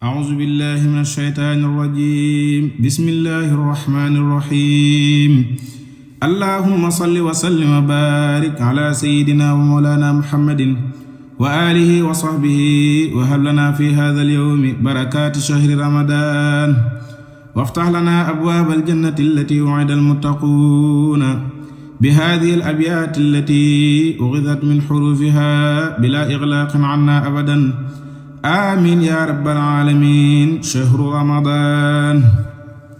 أعوذ بالله من الشيطان الرجيم بسم الله الرحمن الرحيم اللهم صل وسلم وبارك على سيدنا ومولانا محمد وآله وصحبه وهب لنا في هذا اليوم بركات شهر رمضان وافتح لنا أبواب الجنة التي وعد المتقون بهذه الأبيات التي أغذت من حروفها بلا إغلاق عنا أبدا آمين يا رب العالمين. شهر رمضان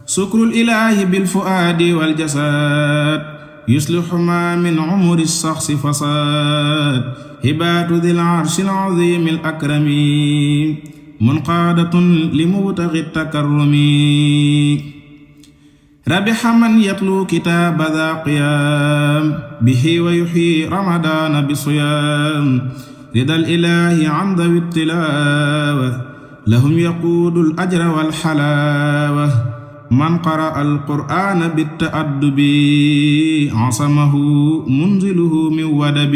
سكر الإله بالفؤاد والجسد يصلح ما من عمر الشخص فساد هبات ذي العرش العظيم الأكرم منقادة لمبتغي التكرم ربح من يتلو كتاب ذا قيام به ويحيي رمضان بصيام رضا الإله عن ذوي التلاوة لهم يقود الأجر والحلاوة من قرأ القرآن بالتأدب عصمه منزله من ودب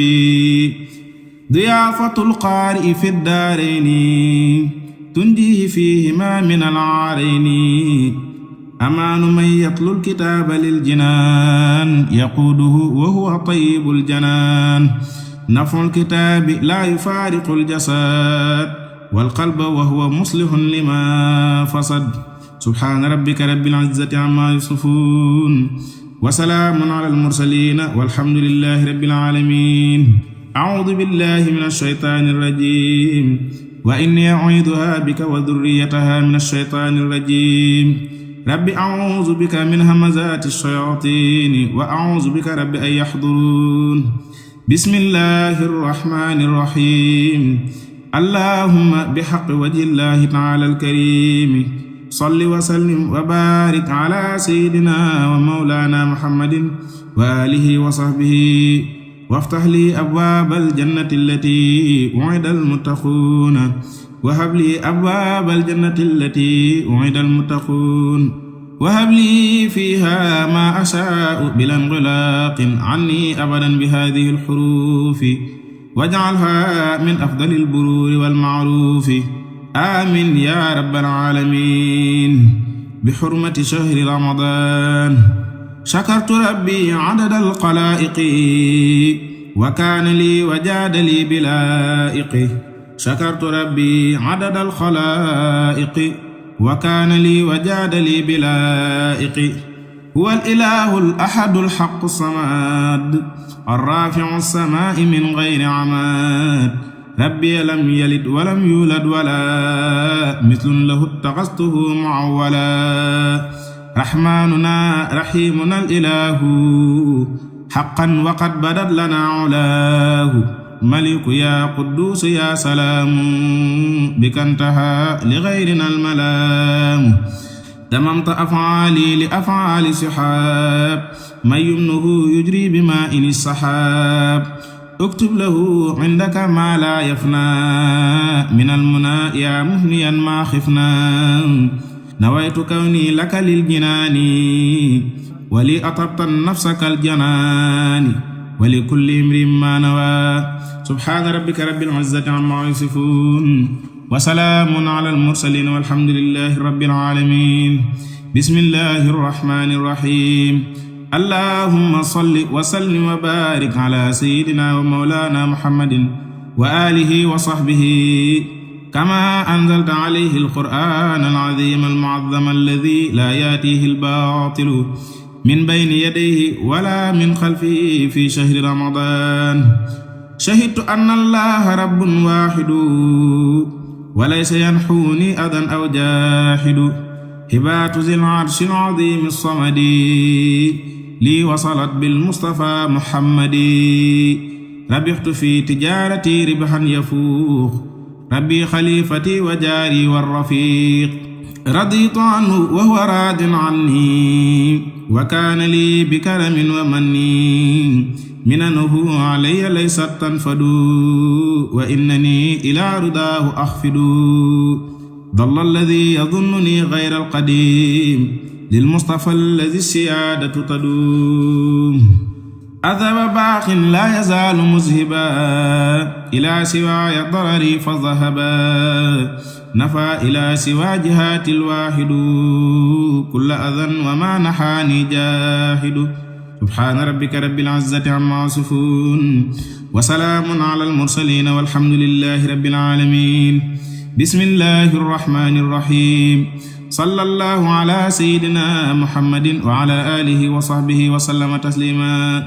ضيافة القارئ في الدارين تنجيه فيهما من العارين أمان من يتلو الكتاب للجنان يقوده وهو طيب الجنان نفع الكتاب لا يفارق الجسد والقلب وهو مصلح لما فسد سبحان ربك رب العزة عما يصفون وسلام على المرسلين والحمد لله رب العالمين. أعوذ بالله من الشيطان الرجيم وإني أعيذها بك وذريتها من الشيطان الرجيم رب أعوذ بك من همزات الشياطين وأعوذ بك رب أن يحضرون. بسم الله الرحمن الرحيم اللهم بحق وجه الله تعالى الكريم صل وسلم وبارك على سيدنا ومولانا محمد وآله وصحبه وافتح لي أبواب الجنة التي وعد المتقون وهب لي أبواب الجنة التي وعد المتقون وهب لي فيها ما أشاء بلا انغلاق عني أبدا بهذه الحروف واجعلها من أفضل البرور والمعروف آمين يا رب العالمين. بحرمة شهر رمضان شكرت ربي عدد الخلائق وكان لي وجاد لي بلائق شكرت ربي عدد الخلائق وكان لي وجاد لي بلائق هو الإله الأحد الحق الصمد الرافع السماء من غير عماد ربي لم يلد ولم يولد ولا مثل له اتخذته معولا رحمننا رحيمنا الإله حقا وقد بدت لنا علاه ملك يا قدوس يا سلام بك انتهى لغيرنا الملام تممت أفعالي لأفعال سحاب من يمنه يجري بماء السحاب اكتب له عندك ما لا يفنى من المنى يا مهنيا ما خفنا نويت كوني لك للجنان ولي أطبت النفس كالجنان ولكل امرئ ما نوى سبحان ربك رب العزة عما يصفون وسلام على المرسلين والحمد لله رب العالمين. بسم الله الرحمن الرحيم اللهم صل وسلم وبارك على سيدنا ومولانا محمد وآله وصحبه كما أنزلت عليه القرآن العظيم المعظم الذي لا يأتيه الباطل من بين يديه ولا من خلفه في شهر رمضان شهدت أن الله رب واحد وليس ينحوني أذى أو جاحد هبات ذي العرش العظيم الصمد لي وصلت بالمصطفى محمد ربحت في تجارتي ربحا يفوق ربي خليفتي وجاري والرفيق رضيت عنه وهو راض عني وكان لي بكرم ومني مننه علي ليست تنفد وإنني إلى رداه أخفد ضل الذي يظنني غير القديم للمصطفى الذي السيادة تدوم أذهب باق لا يزال مذهبا إلى سواي ضرري فذهبا نفى إلى سوى جهات الواحد كل أذى وما نحاني جاهد سبحان ربك رب العزة عما يصفون وسلام على المرسلين والحمد لله رب العالمين بسم الله الرحمن الرحيم صلى الله على سيدنا محمد وعلى آله وصحبه وسلم تسليما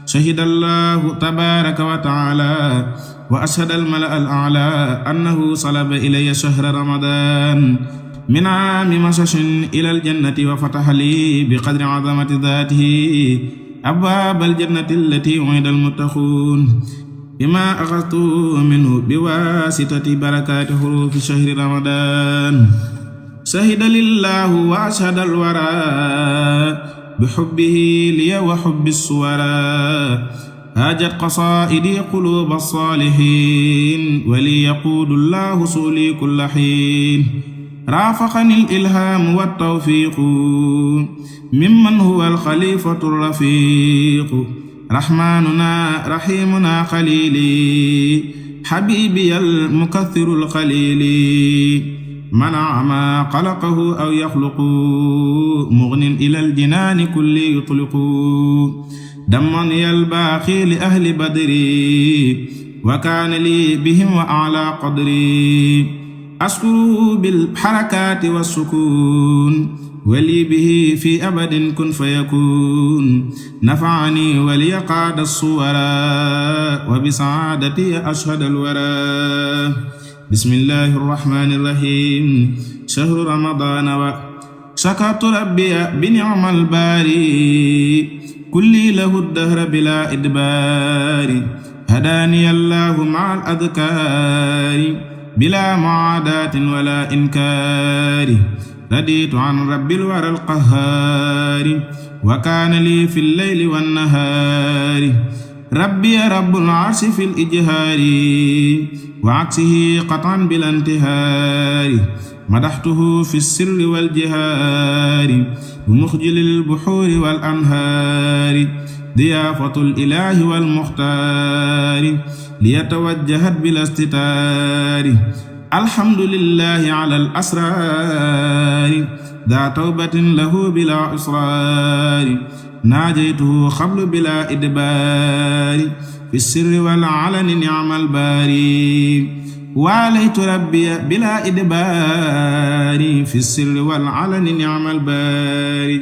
شهد الله تبارك وتعالى وأشهد الملأ الأعلى أنه صلب إلي شهر رمضان من عام مشش إلى الجنة وفتح لي بقدر عظمة ذاته أبواب الجنة التي وعد المتقون بما أخذت منه بواسطة بركات حروف شهر رمضان شهد لله وأشهد الورى بحبه لي وحب الصورى هاجت قصائدي قلوب الصالحين ولي يقود الله صولي كل حين رافقني الإلهام والتوفيق ممن هو الخليفة الرفيق رحمننا رحيمنا خليلي حبيبي المكثر الخليل منع ما خلقه أو يخلق مغن إلى الجنان كل يطلق دمني الباقي لأهل بدري وكان لي بهم وأعلى قدري أشكره بالحركات والسكون ولي به في أبد كن فيكون نفعني ولي قاد الصورى وبسعادتي أشهد الورى بسم الله الرحمن الرحيم شهر رمضان وشكرت ربي بنعم الباري كلي له الدهر بلا إدبار هداني الله مع الأذكار بلا معاداة ولا إنكار رديت عن رب الورى القهار وكان لي في الليل والنهار ربي رب العرش في الإجهار وعكسه قطعا بلا انتهار مدحته في السر والجهار بمخجل البحور والأنهار ضيافة الإله والمختار ليتوجهت بلا استتار الحمد لله على الأسرار ذا توبة له بلا إصرار ناجيته خبل بلا إدبار في السر والعلن نعم الباري وعليت ربي بلا إدبار في السر والعلن نعم الباري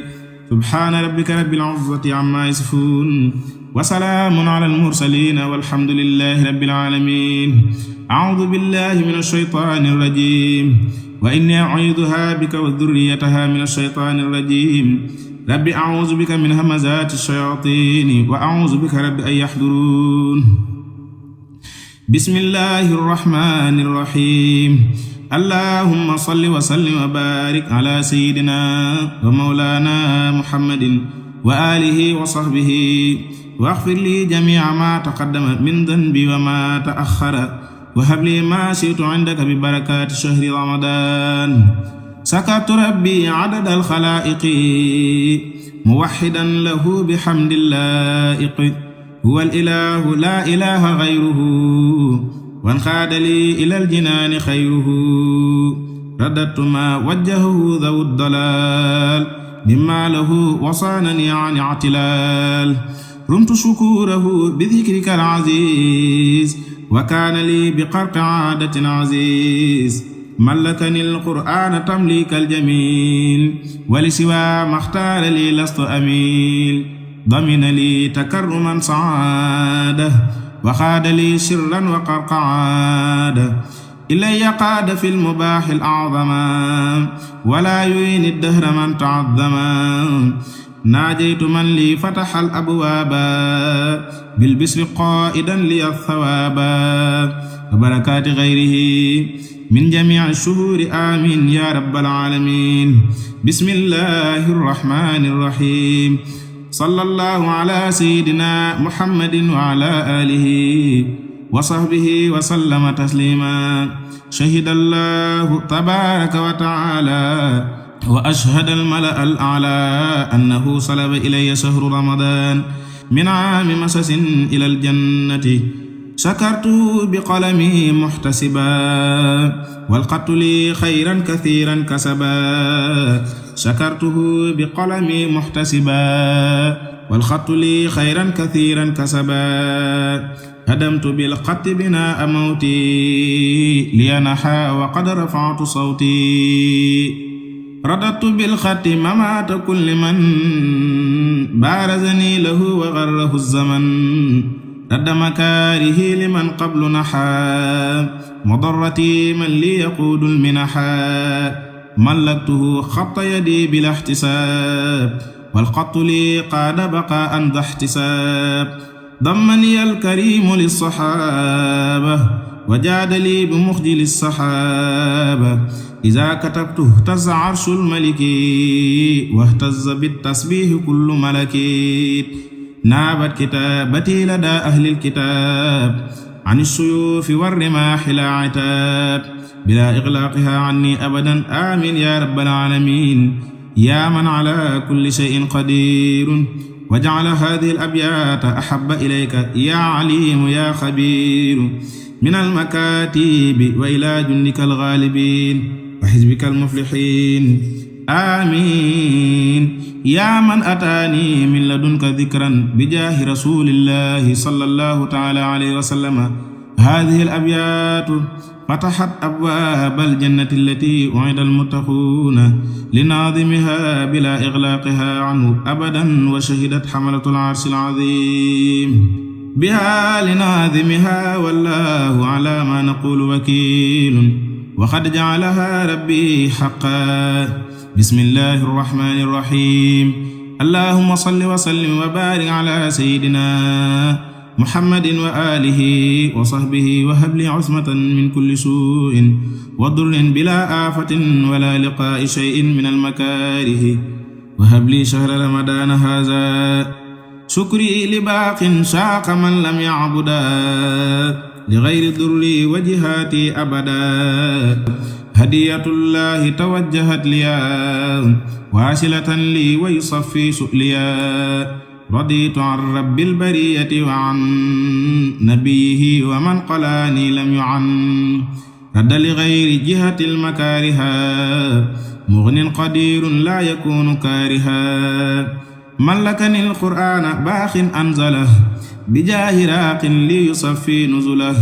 سبحان ربك رب العزة عما يصفون وسلام على المرسلين والحمد لله رب العالمين أعوذ بالله من الشيطان الرجيم وإني أعيذها بك وذريتها من الشيطان الرجيم رب أعوذ بك من همزات الشياطين وأعوذ بك رب أن يحضرون بسم الله الرحمن الرحيم اللهم صل وسلم وبارك على سيدنا ومولانا محمد وآله وصحبه واغفر لي جميع ما تقدم من ذنبي وما تأخر وهب لي ما شئت عندك ببركات شهر رمضان سكت ربي عدد الخلائق موحدا له بحمد اللائق هو الإله لا إله غيره وانخاد لي إلى الجنان خيره رددت ما وجهه ذو الضلال مما له وصانني عن اعتلال رمت شكوره بذكرك العزيز وكان لي بقرق عادة عزيز ملكني القرآن تمليك الجميل ولسوى ما اختار لي لست أميل ضمن لي تكرما سعادة وخاد لي سرا وقرقعادة إلي قاد في المباح الأعظما ولا يعين الدهر من تعظما ناجيت من لي فتح الأبواب بالبسر قائدا لي الثواب وبركات غيره من جميع الشهور آمين يا رب العالمين بسم الله الرحمن الرحيم صلى الله على سيدنا محمد وعلى آله وصحبه وسلم تسليما شهد الله تبارك وتعالى وأشهد الملأ الأعلى أنه صلب إلي شهر رمضان min aami masasin ila aljannati shakartu biqalami muhtasiba walqattu li xayran kathiran kasaba shakartuhu biqalami muhtasiba walqattu li xayran kathiran kasaba hadamtu bilqatti binaa mawti liyanaha wa qad rafa'tu sawti radadtu bilxatti mamaata kulli man baarazani lahu wa garrahu zaman radda makaarihi liman qablu naxaa madarrati man li yaquudu lminaxa mallaktuhu xatta yadi bila ixtisaab walxattu li qaada baqaa'an da ixtisaab dammani alkariimu lissaxaaba wa jaadali bimuxjili saxaaba izaa katabtu ihtazza arshul maliki wahtazza bittasbiihi kullu malaki naabat kitaabati ladaa ahlil kitaab ani suyuufi warrimaahi laa itaab bilaa iglaaqihaa anni abadan amiin yaa rabbal aalamiin yaa man alaa kulli shay'in qadiirun waj'al haadihil abyaata ahabba ilayka yaa aliimu yaa xabiiru minal makaatibi wa ilaa jundikal gaalibiin wa xizbikal muflixiin amiin yaa man ataani min ladunka dikran bijaahi rasuulillaahi sallallahu ta'aala alayhi wa sallam haadihil abyaatu fatahat abwaabal jannati allatii u'ida al-muttaquuna linaadimihaa bilaa iglaaqihaa anhu abadan wa shahidat hamalatul arshil aziim bihaa linaadimihaa wallaahu alaa maa naquulu wakiilun wa qad ja'alahaa rabbii haqqan bismillaahi rahmaani rahiim allaahumma salli wa sallim wa baarik alaa sayyidinaa muhammadin wa aalihi wa sahbihi wa habli usmatan min kulli suu'in wa durrin bilaa aafatin wa laa liqaa'i shay'in min almakaarihi wa habli shahra ramadaana haazaa shukrii li baaqin shaaqa man lam ya'budaa li ghayri durri wa jihaatii abadaa hadiyatullaahi tawajjahat liyaa waasilatan lii wa yusaffii su'liyaa raditu an rabbil bariyati wa an nabiyyihi wa man qalaani lam yu'an radda li ghayri jihatil makaariha mughnin qadirun la yakunu kaariha mallakani alqur'ana baaxin anzalah bijaahi raaqin li yusaffi nuzulah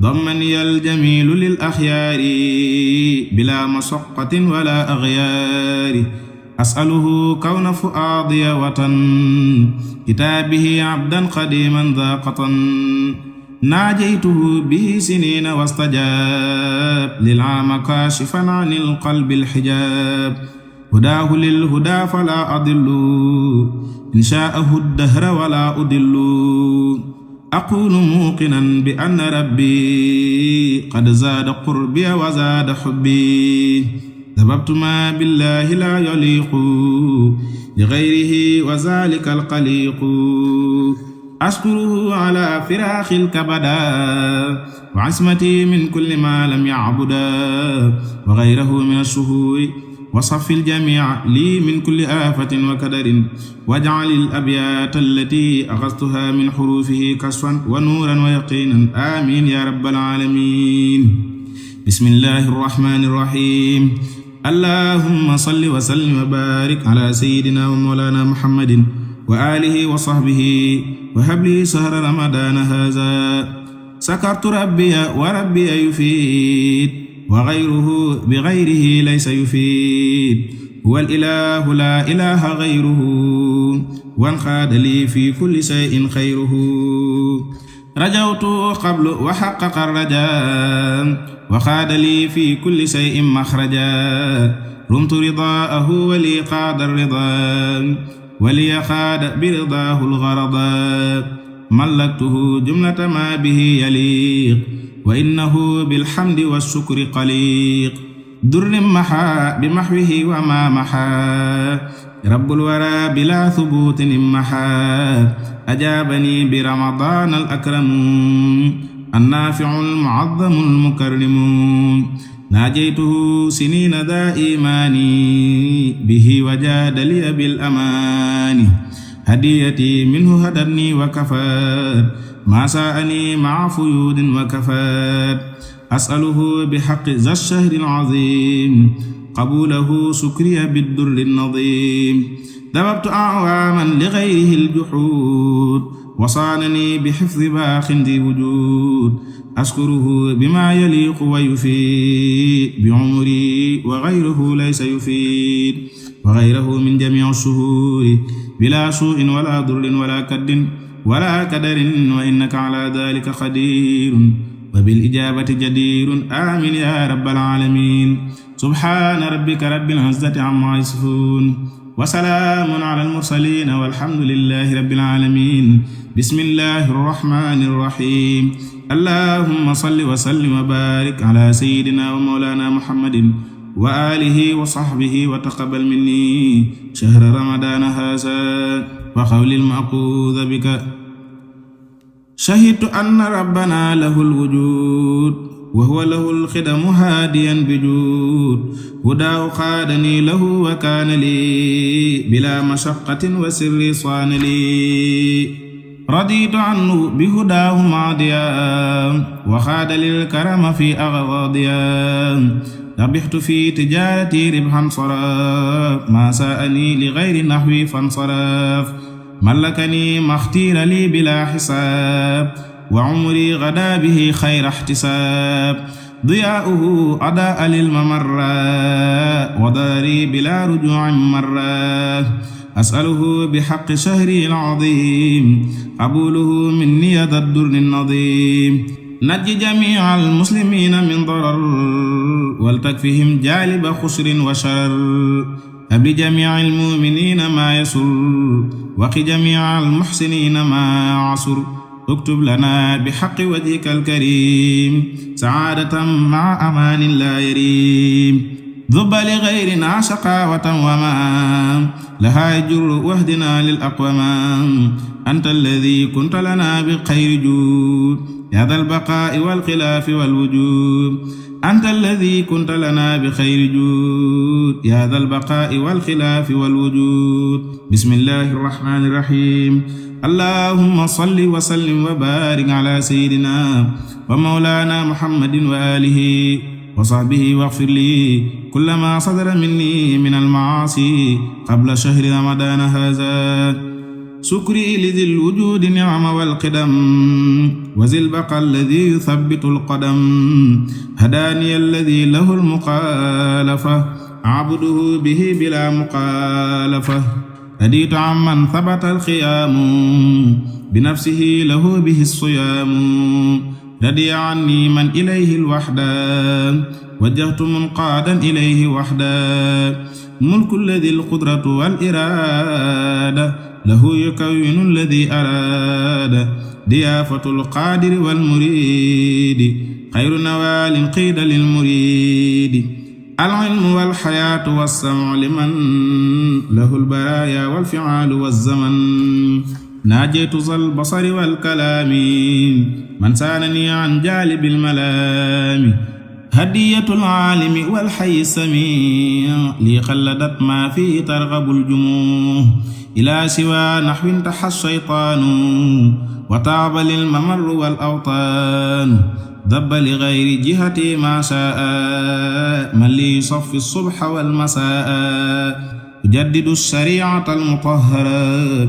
dammani aljamilu lil axyaari bila mashaqqatin wala aghyaari as'aluhu kawna fu'aadiya watan kitaabihi abdan qadiman daaqatan naajaytuhu bihi siniina wastajaab lil'aama kaashifan anil qalbil hijaab hudaahu lil hudaa falaa adillu in shaa'ahu dahra walaa udillu aqulu muuqinan bi anna rabbi qad zaada qurbiya wa zaada hubbi sababtu ma billahi la yaliqu li ghayrihi wa zalika alqaliqu ashkuruhu ala firaaxil kabada wa ismati min kulli ma lam ya'buda wa ghayrahu min ash-shuhuri wa saffil jami'a li min kulli afatin wa kadarin waj'alil abyata allati akhadtuha min hurufihi kasfan wa nuran wa yaqinan amin ya rabbal alamin bismillahir rahmanir rahim allahumma salli wa sallim wa barik ala sayyidina wa mawlana muhammadin wa alihi wa sahbihi wa habli shahra ramadana hadha sakartu rabbiya wa rabbiya yufid wa ghayruhu bi ghayrihi laysa yufid huwa al-ilahu la ilaha ghayruhu wa khada li fi kulli shay'in khayruhu rajawtu qablu wa haqqaqa ar-rajaa wa xaada lii fi kulli shay'in maxrajaa rumtu ridaahu wa lii qaada ar-ridaa wa lii xaada biridaahu al-gharadaa mallaktuhu jumlata maa bihi yaliiq wa innahu bilhamdi wash-shukri qaliiq durrin maxaa bimahwihi wa maa maxaa rabbul waraa bilaa thubuutin immahaa ajaabani bi ramadaan al-akramu annaafi'u al-mu'azzamu al-mukarrimu naajaytuhu siniina daa iimaani bihi wa jaada liya bil amaani هديتي منه هدتني وكفات ما ساءني مع فيود وكفات أسأله بحق ذا الشهر العظيم قبوله سكري بالدر النظيم ذببت أعواما لغيره الجحود وصانني بحفظ باخ ذي وجود أشكره بما يليق ويفيد بعمري وغيره ليس يفيد وغيره من جميع الشهور بلا سوء ولا ضر ولا كد ولا كدر وإنك على ذلك قدير وبالإجابة جدير آمين يا رب العالمين سبحان ربك رب العزة عما يصفون وسلام على المرسلين والحمد لله رب العالمين بسم الله الرحمن الرحيم اللهم صل وسلم وبارك على سيدنا ومولانا محمد وآله وصحبه وتقبل مني شهر رمضان هذا وقول المأخوذ بك شهدت أن ربنا له الوجود وهو له الخدم هاديا بجود هداه قادني له وكان لي بلا مشقة وسر صان لي رضيت عنه بهداه ماضيا وخاد للكرم في أغراضيا ربحت في تجارتي ربحا صراف ما ساءني لغير نحوي فانصراف ملكني ما اختير لي بلا حساب وعمري غدا به خير احتساب ضياؤه أضاء للممرة وداري بلا رجوع مرة أسأله بحق شهري العظيم قبوله مني ذا الدر النظيم نجي جميع المسلمين من ضرر ولتكفهم جالب خسر وشر هب لجميع المؤمنين ما يسر وقِ جميع المحسنين ما عسر اكتب لنا بحق وجهك الكريم سعادة مع أمان لا يريم ذب لغيرنا شقاوة وما لها يجر واهدنا للأقوام أنت الذي كنت لنا بخير جود يا ذا البقاء والخلاف والوجود أنت الذي كنت لنا بخير جود يا ذا البقاء والخلاف والوجود بسم الله الرحمن الرحيم اللهم صل وسلم وبارك على سيدنا ومولانا محمد وآله وصحبه واغفر لي كل ما صدر مني من المعاصي قبل شهر رمضان هذا سكري لذي الوجود نعم والقدم وذي البقى الذي يثبت القدم هداني الذي له المخالفة أعبده به بلا مخالفة هديت عمن ثبت الخيام بنفسه له به الصيام رضي عني من إليه الوحدة وجهت منقادا إليه وحدا ملك الذي القدرة والإرادة له يكون الذي أراد ضيافة القادر والمريد خير نوال قيد للمريد العلم والحياة والسمع لمن له البرايا والفعال والزمن ناجيت ذا البصر والكلام من سانني عن جالب الملام هدية العالم والحي السميع لي خلدت ما فيه ترغب الجموع إلى سوى نحو تحى الشيطان وتعب للممر والأوطان ذب لغير جهتي ما شاء من لي يصفي الصبح والمساء يجدد الشريعة المطهرة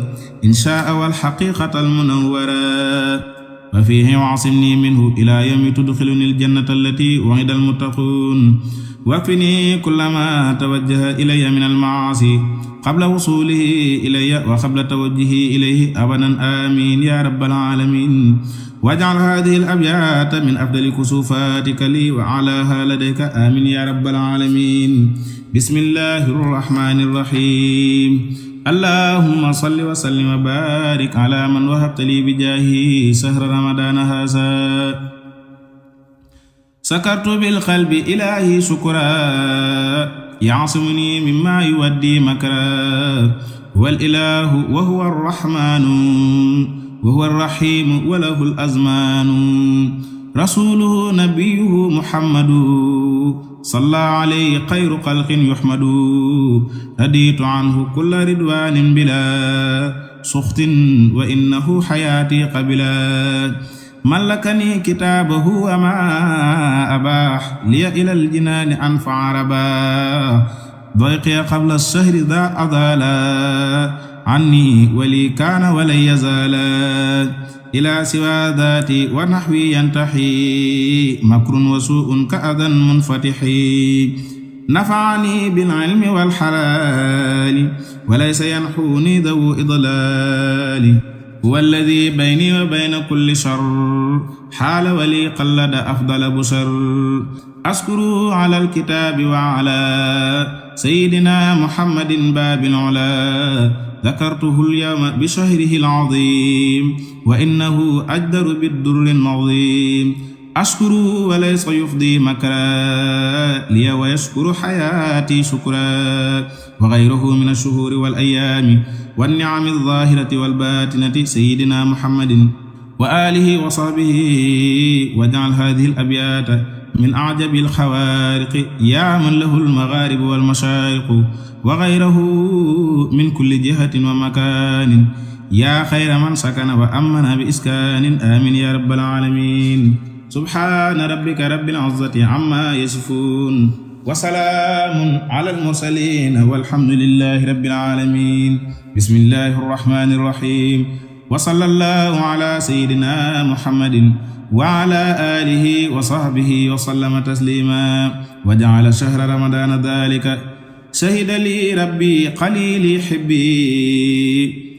إن شاء والحقيقة المنورة وفيه يعصمني منه إلى يوم تدخلني الجنة التي وعد المتقون واكفني كل ما توجه إلي من المعاصي قبل وصوله إلي وقبل توجهه إليه أبدا آمين يا رب العالمين واجعل هذه الأبيات من أفضل كسوفاتك لي وعلاها لديك آمين يا رب العالمين بسم الله الرحمن الرحيم اللهم صل وسلم وبارك على من وهبت لي بجاهه شهر رمضان هذا سكرت بالقلب إلهي شكرا يعصمني مما يودي مكرا هو الإله وهو الرحمن وهو الرحيم وله الأزمان rasuluhu nabiyuhu muhammadu salla alayhi xayru xalqin yuhmadu raditu anhu kulla ridwanin bila suxtin wa innahu xayaati qabila mallakani kitaabahu wa ma abaax liya ilal jinaani anfa rabaax dayqiya qabla sahri daa adaala anni wali kaana wala yazaala ila siwa daati wa naxwi yantaxi makrun wa suun ka adan munfatixi nafaani bil ilmi wal xalaali wa laysa yanxuuni dawu idlaali huwa alladi bayni wa bayna kulli shar xaala wali qallada afdala bushar askuru ala alkitaabi wa ala sayyidina muhammadin baabil ulaa ذكرته اليوم بشهره العظيم وإنه أجدر بالدر النظيم أشكر وليس يفضي مكرا لي ويشكر حياتي شكرا وغيره من الشهور والأيام والنعم الظاهرة والباطنة سيدنا محمد وآله وصحبه واجعل هذه الأبيات من أعجب الخوارق يا من له المغارب والمشارق وغيره من كل جهة ومكان يا خير من سكن وأمن بإسكان آمين يا رب العالمين سبحان ربك رب العزة عما يصفون وسلام على المرسلين والحمد لله رب العالمين بسم الله الرحمن الرحيم وصلى الله على سيدنا محمد وعلى آله وصحبه وسلم تسليما وجعل شهر رمضان ذلك شهد لي ربي قليلي حبي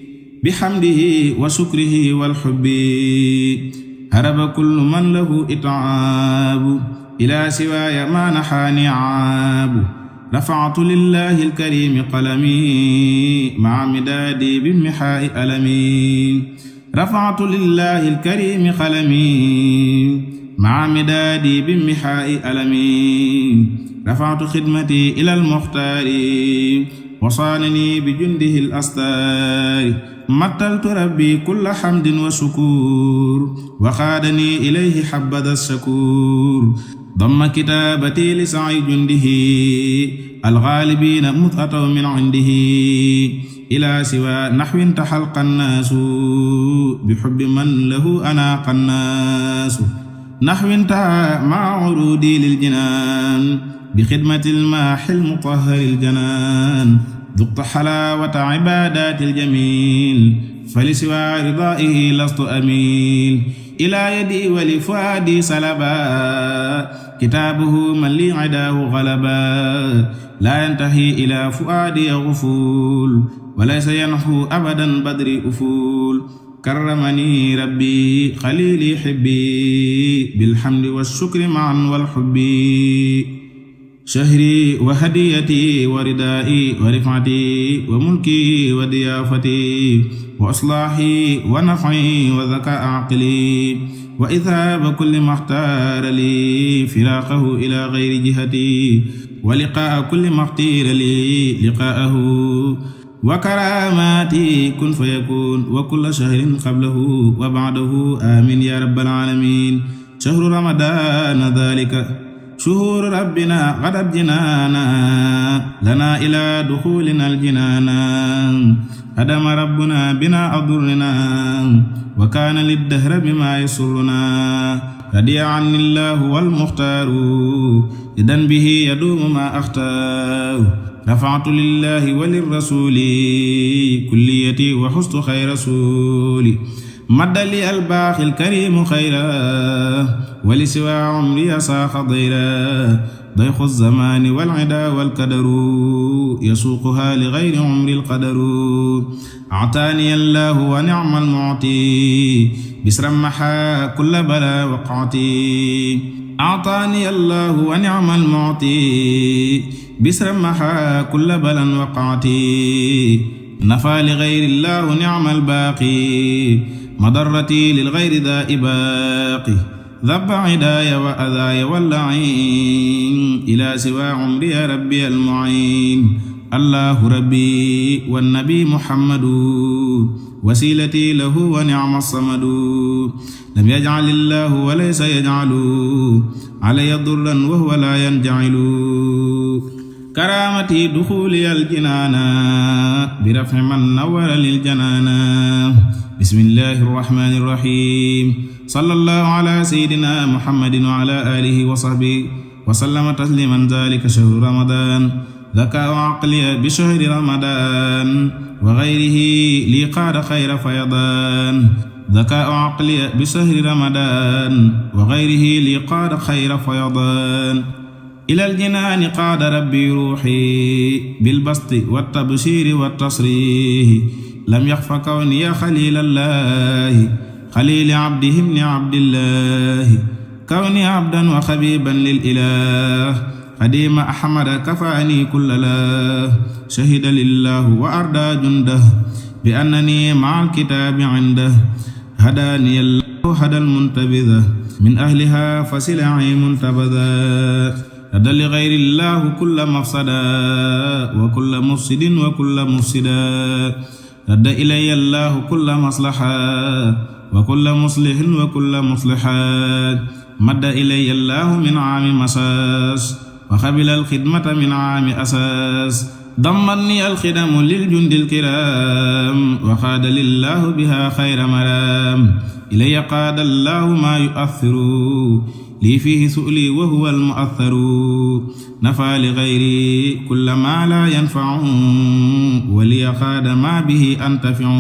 بحمده وشكره والحب هرب كل من له إتعاب إلى سواي ما نحاني عاب رفعت لله الكريم قلمي مع مدادي بمحاء ألمي رفعت لله الكريم قلمي مع مدادي بمحاء ألمي رفعت خدمتي إلى المختار وصانني بجنده الأستار مطلت ربي كل حمد وشكور وخادني إليه حبذا الشكور ضم كتابتي لسعي جنده الغالبين مذ من عنده إلى سوى نحو تحلق الناس بحب من له أناق الناس نحو انتهى مع عرودي للجنان بخدمة الماح المطهر الجنان ذقت حلاوة عبادات الجميل فلسوى رضائه لست أميل إلى يدي ولفؤادي سلبا كتابه من لي عداه غلبا لا ينتهي إلى فؤادي غفول وليس ينحو أبدا بدري أفول كرمني ربي خليلي حبي بالحمد والشكر معا والحب شهري وهديتي وردائي ورفعتي وملكي وضيافتي وإصلاحي ونفعي وذكاء عقلي وإذهاب كل ما اختار لي فراقه إلى غير جهتي ولقاء كل ما اختير لي لقاءه وكراماتي كن فيكون وكل شهر قبله وبعده آمين يا رب العالمين شهر رمضان ذلك شهور ربنا غدت جنانا لنا إلى دخولنا الجنانا هدم ربنا بنا أضرنا وكان للدهر بما يسرنا رضي عني الله والمختار إذن به يدوم ما أختار رفعت لله وللرسول كليتي وحست خير رسولي مد لي الباقي الكريم خيرا ولسوى عمري ساخ ضيرا ضيق الزمان والعدا والكدر يسوقها لغير عمري القدر أعطاني الله ونعم المعطي بسر محا كل بلا وقعتي أعطاني الله ونعم المعطي بسر محا كل بلا وقعتي نفى لغير الله نعم الباقي مضرتي للغير ذا باقي ذب عداي وأذاي واللعين إلى سوى عمري ربي المعين allahu rabbi wannabi muhammadu wasilati lahu wa ni'ma samadu lam yaj'al illahu wa laysa yaj'alu alayya durran wa huwa la yanja'ilu karamati dukhuli aljinana bi raf'i man nawwara lil janana bismillahir rahmanir rahim sallallahu ala sayyidina muhammadin wa ala alihi wa sahbihi wa sallama tasliman dhalika shahru ramadan ذكاء عقلي بشهر رمضان وغيره لي قاد خير فيضان ذكاء عقلي بشهر رمضان وغيره لي قاد خير فيضان إلى الجنان قاد ربي روحي بالبسط والتبشير والتصريح لم يخف كوني خليل الله خليل عبده ابن عبد الله كوني عبدا وخبيبا للإله قديم أحمد كفاني كل لا شهد لله وأردى جنده بأنني مع الكتاب عنده هداني الله هدى المنتبذة من أهلها فسلعي منتبذة هدى لغير الله كل مفسدا وكل مفسد وكل مفسدا هدى إلي الله كل مصلحة وكل مصلح وكل مصلحة مد إلي الله من عام مساس وقبل الخدمة من عام أساس ضمني الخدم للجند الكرام وقاد لله بها خير مرام إلي قاد الله ما يؤثر لي فيه سؤلي وهو المؤثر نفى لغيري كل ما لا ينفع ولي قاد ما به أنتفع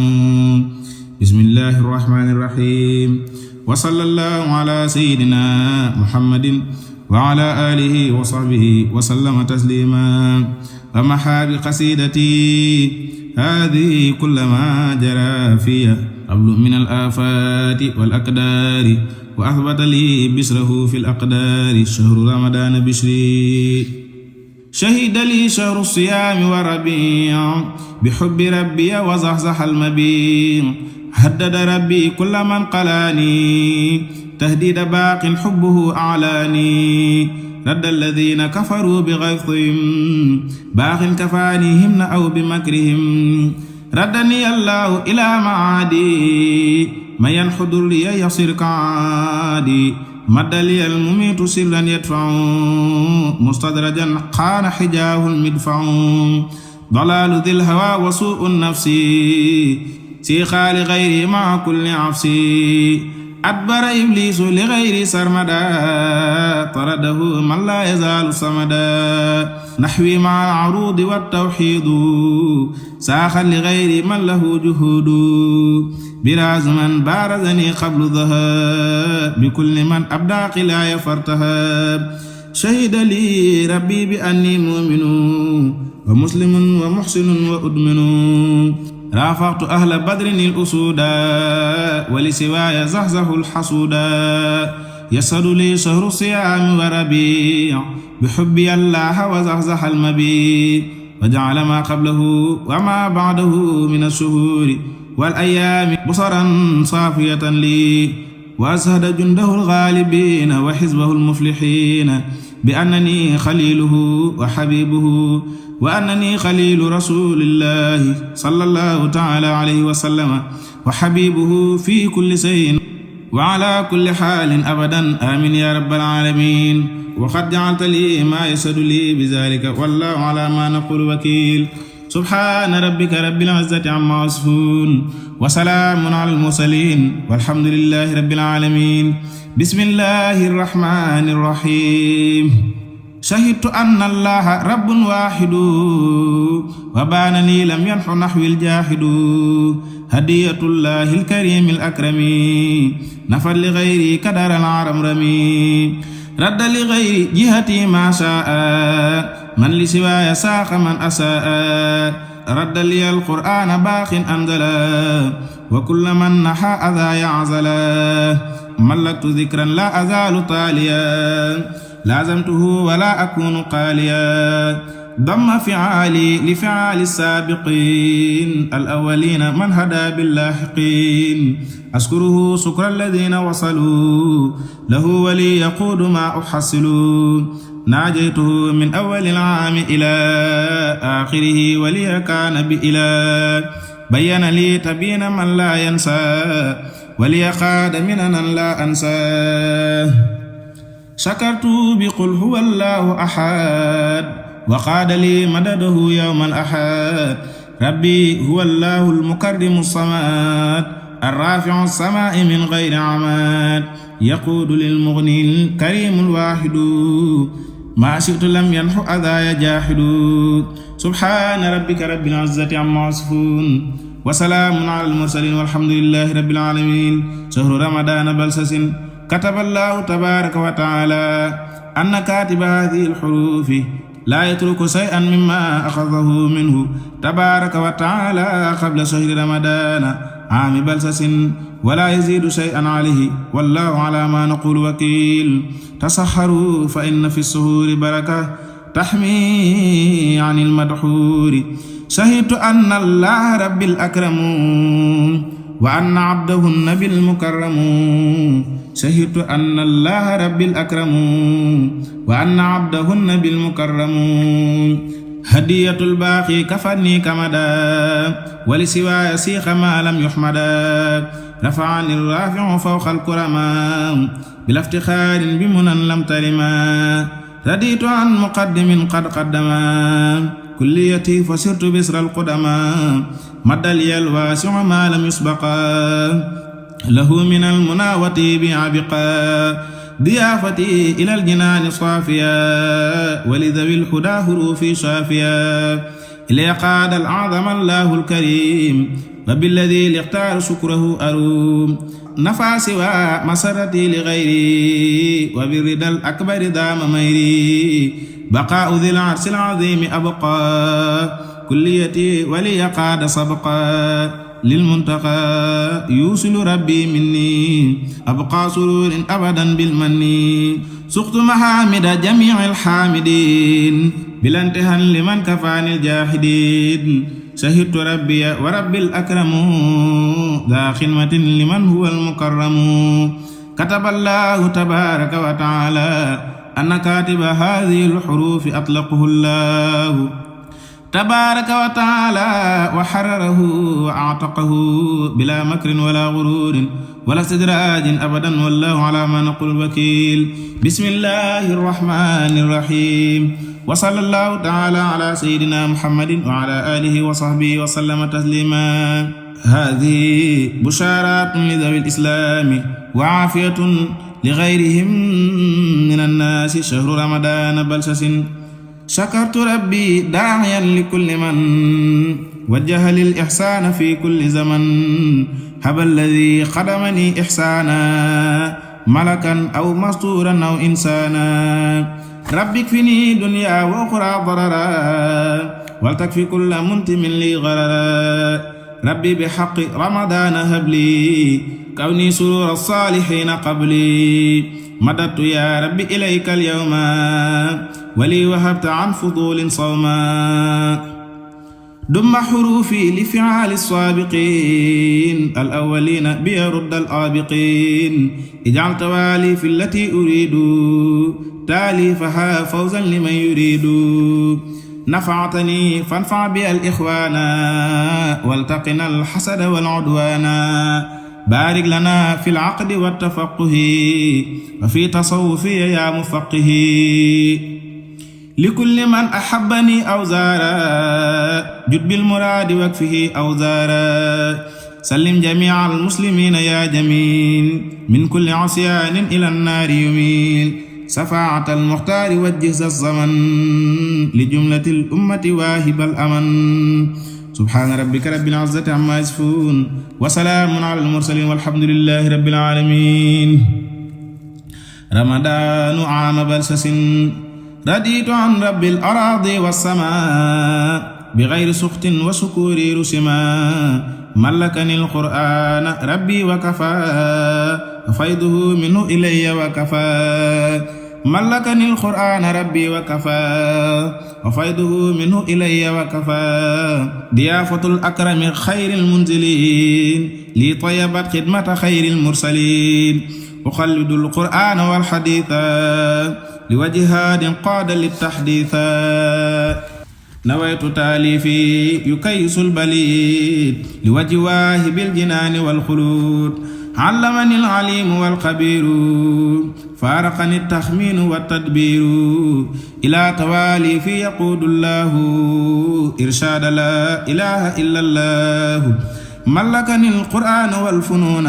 بسم الله الرحمن الرحيم وصلى الله على سيدنا محمد وعلى آله وصحبه وسلم تسليما ومحى بقصيدتي هذه كل ما جرى فيها قبل من الآفات والأقدار وأثبت لي بشره في الأقدار شهر رمضان بشري شهد لي شهر الصيام وربيع بحب ربي وزحزح المبيع هدد ربي كل من قلاني تهديد باق حبه أعلاني رد الذين كفروا بغيظهم باق كفانيهم أو بمكرهم ردني الله إلى معادي من ينحضر لي يصير كعادي مد لي المميت سرا يدفع مستدرجا قان حجاه المدفع ضلال ذي الهوى وسوء النفس سيخا لغيري مع كل عفسي أدبر إبليس لغير سرمدا طرده من لا يزال صمدا نحوي مع العروض والتوحيد ساخا لغير من له جهود براز من بارزني قبل ذهاب بكل من أبدى قلاي فارتهاب شهد لي ربي بأني مؤمن ومسلم ومحسن وأدمن رافقت أهل بدر الأسودا ولسواي زحزح الحسودا يسد لي شهر الصيام وربيع بحبي الله وزحزح المبيع وجعل ما قبله وما بعده من الشهور والأيام بصرا صافية لي وأزهد جنده الغالبين وحزبه المفلحين بأنني خليله وحبيبه وأنني خليل رسول الله صلى الله تعالى عليه وسلم وحبيبه في كل شيء وعلى كل حال أبدا آمين يا رب العالمين وقد جعلت لي ما يسد لي بذلك والله على ما نقول وكيل سبحان ربك رب العزة عما يصفون وسلام على المرسلين والحمد لله رب العالمين بسم الله الرحمن الرحيم شهدت أن الله رب واحد وبانني لم ينح نحو الجاحد هدية الله الكريم الأكرم نفر لغيري كدر العرمرمي رد لغيري جهتي ما شاء من لسواي ساق من أساء رد لي القرآن باق أنزلا وكل من نحى أذى يعزلا ملكت ذكرا لا أزال طاليا لازمته ولا أكون قاليا ضم فعالي لفعال السابقين الأولين من هدى باللاحقين أشكره شكر الذين وصلوا له ولي يقود ما أحصل ناجيته من أول العام إلى آخره ولي كان بإله بين لي تبين من لا ينسى ولي خاد مننا لا أنساه شكرت بقل هو الله أحد وقاد لي مدده يوم الأحد ربي هو الله المكرم الصمد الرافع السماء من غير عماد يقود للمغني الكريم الواحد ما شئت لم ينح أذايا جاحد سبحان ربك رب العزة عما يصفون وسلام على المرسلين والحمد لله رب العالمين شهر رمضان بلسس كتب الله تبارك وتعالى أن كاتب هذه الحروف لا يترك شيئا مما أخذه منه تبارك وتعالى قبل شهر رمضان عام بلسس ولا يزيد شيئا عليه والله على ما نقول وكيل تسحروا فإن في السحور بركة تحمي عن المدحور شهدت أن الله رب الأكرم وأن عبده النبي المكرم شهدت أن الله رب الأكرم وأن عبده النبي المكرم هدية الباقي كفني كمدا ولسواي سيخ ما لم يحمدا رفعني الرافع فوق الكرما بلا افتخار بمنى لم ترما رديت عن مقدم قد قدما كليتي فسرت بسر القدما مد لي الواسع ما لم يسبقا له من المناوة بعبقا ضيافتي إلى الجنان صافيا ولذوي الهدى هروفي شافيا إلي قاد الأعظم الله الكريم وبالذي لاختار شكره أروم نفع سوى مسرتي لغيري وبالرضا الأكبر دام ميري بقاء ذي العرش العظيم أبقى كليتي ولي قاد سبقا للمنتقى يوصل ربي مني أبقى سرور أبدا بالمن سقت محامد جميع الحامدين بلا انتهى لمن كفاني الجاحدين شهدت ربي ورب الأكرم ذا خدمة لمن هو المكرم كتب الله تبارك وتعالى أن كاتب هذه الحروف أطلقه الله تبارك وتعالى وحرره وأعتقه بلا مكر ولا غرور ولا استدراج أبدا والله على ما نقول وكيل بسم الله الرحمن الرحيم وصلى الله تعالى على سيدنا محمد وعلى آله وصحبه وسلم تسليما هذه بشارات لذوي الإسلام وعافية لغيرهم من الناس شهر رمضان بلسس شكرت ربي داعيا لكل من وجه للإحسان في كل زمن هب الذي خدمني إحسانا ملكا أو مستورا أو إنسانا ربي اكفني دنيا وأخرى ضررا ولتكفي كل منتم لي غررا ربي بحق رمضان هب لي كوني سرور الصالحين قبلي مددت يا ربي إليك اليوم ولي وهبت عن فضول صوما دم حروفي لفعال السابقين الأولين بيرد الآبقين اجعل توالي في التي أريد تاليفها فوزا لمن يريد نفعتني فانفع بها الإخوان والتقنا الحسد والعدوان بارك لنا في العقد والتفقه وفي تصوفي يا مفقه لكل من أحبني أو زارا جد بالمراد واكفه أو زارا سلم جميع المسلمين يا جميل من كل عصيان إلى النار يميل سفاعة المختار وجه الزمن لجملة الأمة واهب الأمن سبحان ربك رب العزة عما يصفون وسلام على المرسلين والحمد لله رب العالمين رمضان عام بلسس رديت عن رب الأراضي والسماء بغير سخط وسكوري رسما ملكني القرآن ربي وكفى فيضه منه إلي وكفى ملكني القرآن ربي وكفى وفيضه منه إلي وكفى ضيافة الأكرم خير المنزلين لي طيبت خدمة خير المرسلين أخلد القرآن والحديث لوجهاد قاد للتحديث نويت تاليفي يكيس البليد لوجه واهب الجنان والخلود علمني العليم والخبير فارقني التخمين والتدبير إلى تواليف يقود الله إرشاد لا إله إلا الله ملكني القرآن والفنون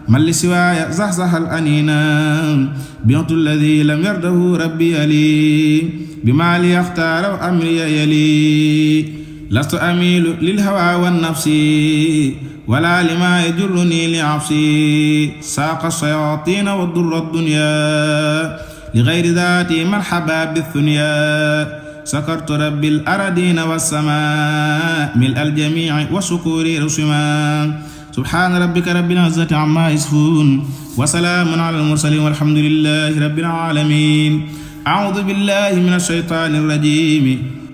من لسواي زحزح الأنينا بعت الذي لم يرده ربي لي بما لي اختار أمري يلي لست أميل للهوى والنفس ولا لما يجرني لعفسي ساق الشياطين والضر الدنيا لغير ذاتي مرحبا بالثنيا سكرت رب الأرضين والسماء ملء الجميع وشكوري رسما سبحان ربك رب العزة عما يصفون وسلام على المرسلين والحمد لله رب العالمين أعوذ بالله من الشيطان الرجيم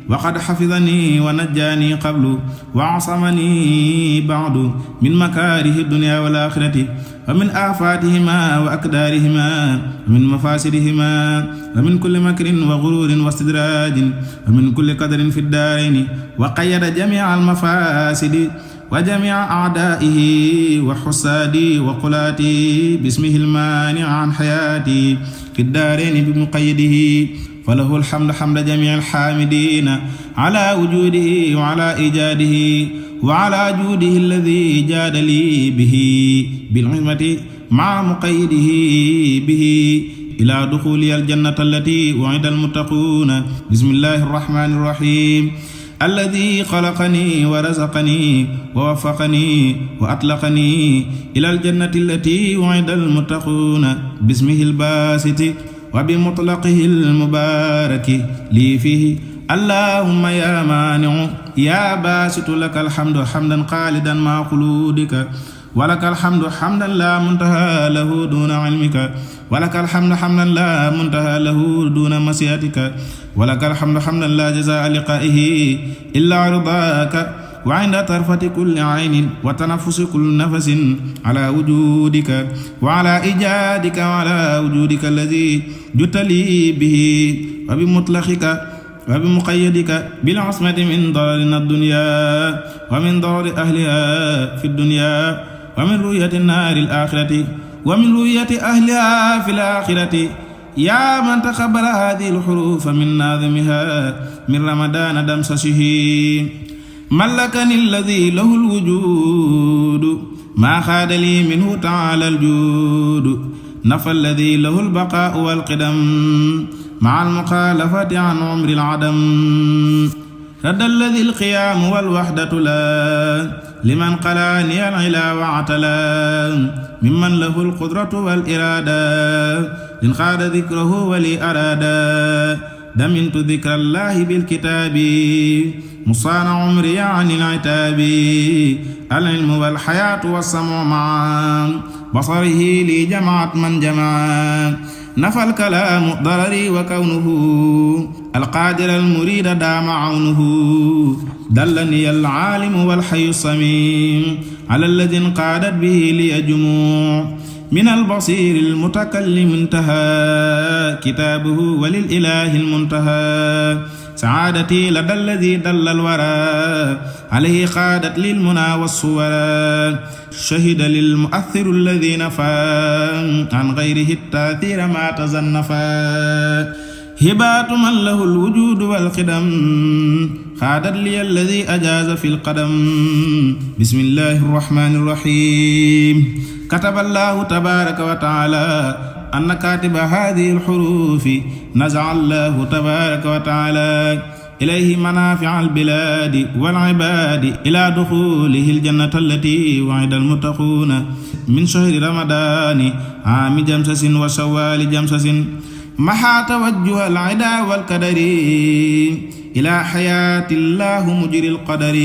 وقد حفظني ونجاني قبل وعصمني بعد من مكاره الدنيا والآخرة ومن آفاتهما وأكدارهما ومن مفاسدهما ومن كل مكر وغرور واستدراج ومن كل قدر في الدارين وقيد جميع المفاسد وجميع أعدائه وحسادي وقلاتي باسمه المانع عن حياتي في الدارين بمقيده فله الحمد حمد جميع الحامدين على وجوده وعلى إيجاده وعلى جوده الذي جاد لي به بالعظمة مع مقيده به إلى دخولي الجنة التي وعد المتقون بسم الله الرحمن الرحيم الذي خلقني ورزقني ووفقني وأطلقني إلى الجنة التي وعد المتقون باسمه الباسط وبمطلقه المبارك لي فيه اللهم يا مانع يا باسط لك الحمد حمدا خالدا مع خلودك ولك الحمد حمدا لا منتهى له دون علمك ولك الحمد حمدا لا منتهى له دون مسيئتك ولك الحمد حمدا لا جزاء لقائه إلا رضاك وعند طرفة كل عين وتنفس كل نفس على وجودك وعلى إيجادك وعلى وجودك الذي جئت لي به وبمطلقك وبمقيدك بالعصمة من ضررنا الدنيا ومن ضرر أهلها في الدنيا ومن رؤية النار الآخرة ومن رؤية أهلها في الآخرة يا من تقبل هذه الحروف من ناظمها من رمضان دمسسه ملكني الذي له الوجود ما خاد لي منه تعالى الجود نفى الذي له البقاء والقدم مع المخالفة عن عمر العدم رد الذي القيام والوحدة لا لمن قلاني العلا واعتلا ممن له القدرة والإرادة إن خاد ذكره ولي أرادا دمنت ذكر الله بالكتاب مصان عمري عن العتاب العلم والحياة والسمع معا بصره لي جمعت من جمع نفى الكلام ضرري وكونه القادر المريد دام عونه دلني العالم والحي الصميم على الذي انقادت به لي جموع من البصير المتكلم انتهى كتابه وللإله المنتهى سعادتي لدى الذي دل الورى عليه خادت للمنى والصورى شهد للمؤثر الذي نفى عن غيره التاثير ما تزنفا هبات من له الوجود والقدم خادت لي الذي أجاز في القدم بسم الله الرحمن الرحيم كتب الله تبارك وتعالى أن كاتب هذه الحروف نزع الله تبارك وتعالى إليه منافع البلاد والعباد إلى دخوله الجنة التي وعد المتقون من شهر رمضان عام جمسس وشوال جمسس محى توجه العدا والكدر إلى حياة الله مجري القدر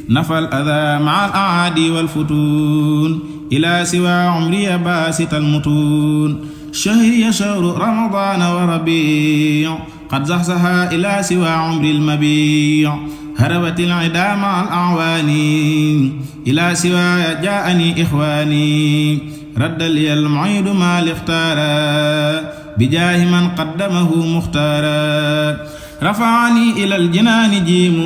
نفى الأذى مع الأعادي والفتون إلى سوى عمري باسط المتون شهري شهر رمضان وربيع قد زحزها إلى سوى عمر المبيع هربت العدا مع الأعوان إلى سوى جاءني إخواني رد لي المعيد ما الاختارا بجاه من قدمه مختارا رفعني إلى الجنان جيم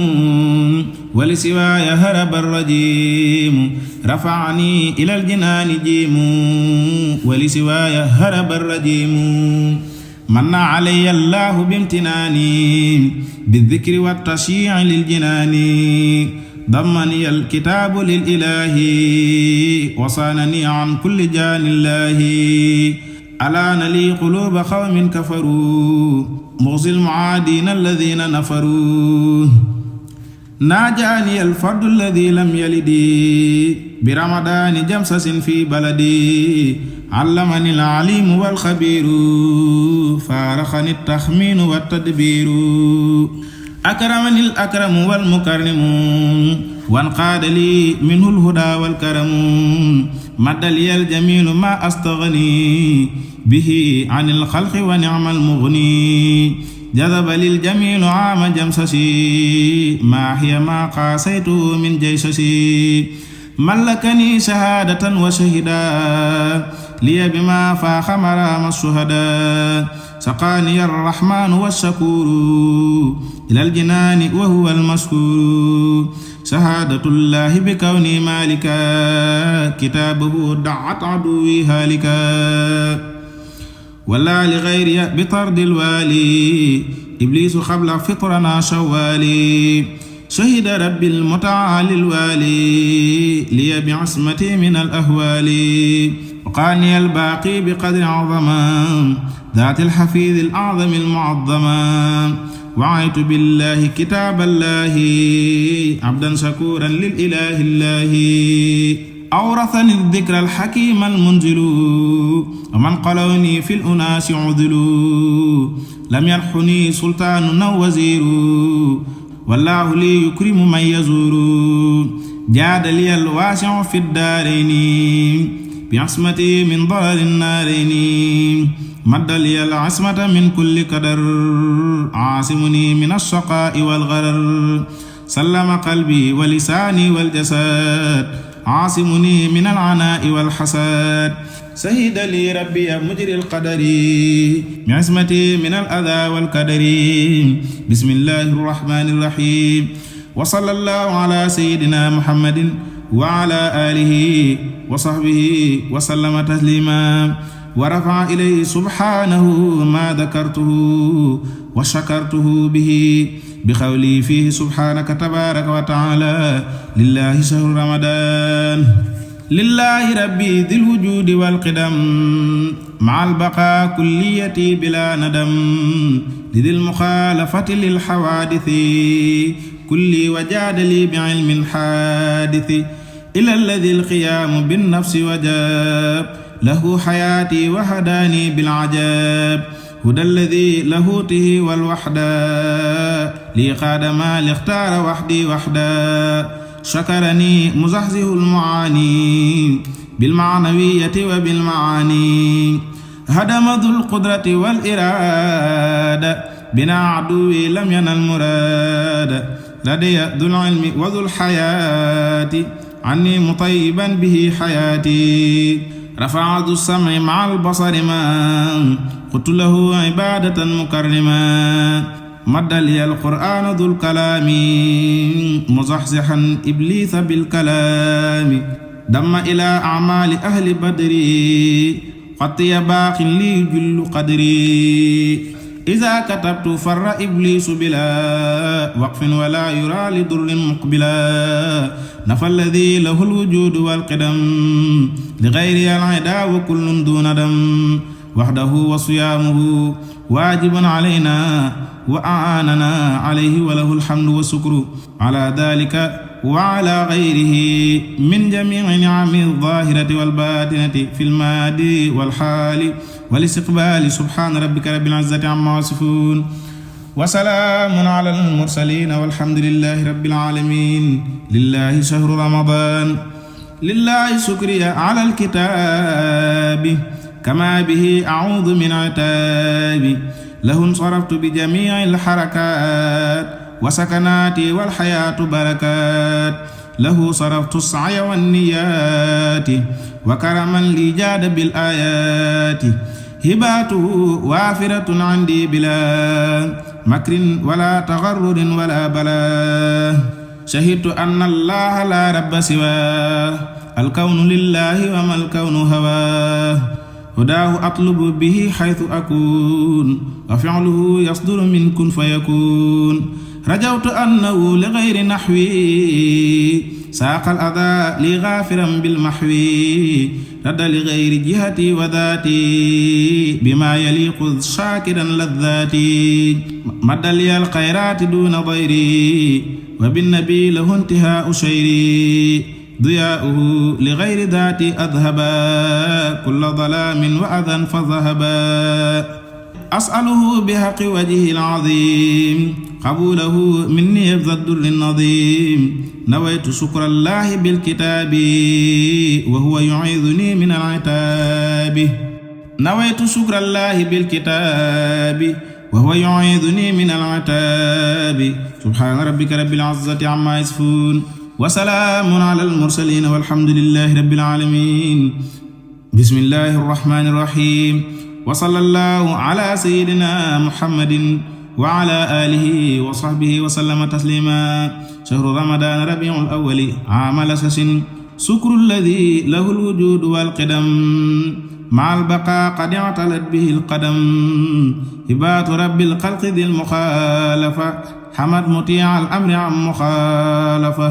ولسواي هرب الرجيم رفعني إلى الجنان جيم ولسواي هرب الرجيم من علي الله بامتناني بالذكر والتشييع للجنان ضمني الكتاب للإله وصانني عن كل جان الله ألان لي قلوب قوم كفروا مغزي المعادين الذين نفروا ناجاني الفرد الذي لم يلد برمضان جمسس في بلدي علمني العليم والخبير فارقني التخمين والتدبير أكرمني الأكرم والمكرم وانقاد لي منه الهدى والكرم مد لي الجميل ما أستغني به عن الخلق ونعم المغني جذب للجميل عام جمسسي ما هي ما قاسيت من جيسسي ملكني شهادة وشهدا لي بما فاخ مرام الشهداء سقاني الرحمن والشكور إلى الجنان وهو المشكور شهادة الله بكوني مالكا كتابه دعت عدوي هالكا ولا لغيري بطرد الوالي إبليس قبل فطرنا شوالي شهد ربي المتعالي الوالي لي بعصمتي من الأهوال وقاني الباقي بقدر عظما ذات الحفيظ الأعظم المعظما وعيت بالله كتاب الله عبدا شكورا للإله الله أورثني الذكر الحكيم المنزل ومن قلوني في الأناس عذلوا لم يرحني سلطان أو وزير والله لي يكرم من يزور جاد لي الواسع في الدارين بعصمتي من ضرر النارين مد لي العصمة من كل قدر عاصمني من الشقاء والغرر سلم قلبي ولساني والجسد عاصمني من العناء والحسد سهد لي ربي مجري القدر بعصمتي من الأذى والكدر بسم الله الرحمن الرحيم وصلى الله على سيدنا محمد وعلى آله وصحبه وسلم تسليما ورفع إليه سبحانه ما ذكرته وشكرته به بقولي فيه سبحانك تبارك وتعالى لله شهر رمضان لله ربي ذي الوجود والقدم مع البقاء كليتي بلا ندم لذي المخالفة للحوادث كلي وجاد لي بعلم حادث إلى الذي القيام بالنفس وجاب له حياتي وهداني بالعجاب هدى الذي لاهوته والوحدة لي قاد ما لاختار وحدي وحدا شكرني مزحزه المعاني بالمعنوية وبالمعاني هدم ذو القدرة والإرادة بنا عدوي لم ينل مراد لدي ذو العلم وذو الحياة عني مطيبا به حياتي رفع ذو السمع مع البصر ما قلت له عبادة مكرما مد لي القرآن ذو الكلام مزحزحا إبليس بالكلام دم إلى أعمال أهل بدري قطي باق لي جل قدري إذا كتبت فر إبليس بلا وقف ولا يرى لضر مقبلا نفى الذي له الوجود والقدم لغير العدا وكل دون دم وحده وصيامه واجب علينا وأعاننا عليه وله الحمد والشكر على ذلك وعلى غيره من جميع نعم الظاهرة والباطنة في المادي والحال والاستقبال سبحان ربك رب العزة عما يصفون وسلام على المرسلين والحمد لله رب العالمين لله شهر رمضان لله شكري على الكتاب كما به أعوذ من عتاب له انصرفت بجميع الحركات وسكناتي والحياة بركات له صرفت السعي والنيات وكرما لي جاد بالآيات هباته وافرة عندي بلا مكر ولا تغرر ولا بلاء شهدت أن الله لا رب سواه الكون لله وما الكون هواه هداه أطلب به حيث أكون وفعله يصدر من كن فيكون رجوت أنه لغير نحوي ساق الأذى لي غافرا بالمحوي رد لغير جهتي وذاتي بما يليق شاكرا لذاتي مد لي الخيرات دون ضيري وبالنبي له انتهاء شيري ضياؤه لغير ذاتي أذهبا كل ظلام وأذى فذهبا أسأله بحق وجهه العظيم قبوله مني بذا الدر النظيم نويت شكر الله بالكتاب وهو يعيذني من العتاب نويت شكر الله بالكتاب وهو يعيذني من العتاب سبحان ربك رب العزة عما يصفون وسلام على المرسلين والحمد لله رب العالمين بسم الله الرحمن الرحيم وصلى الله على سيدنا محمد وعلى آله وصحبه وسلم تسليما شهر رمضان ربيع الأول عام لسس سكر الذي له الوجود والقدم مع البقاء قد اعتلت به القدم هبات رب الخلق ذي المخالفة حمد مطيع الأمر عن مخالفة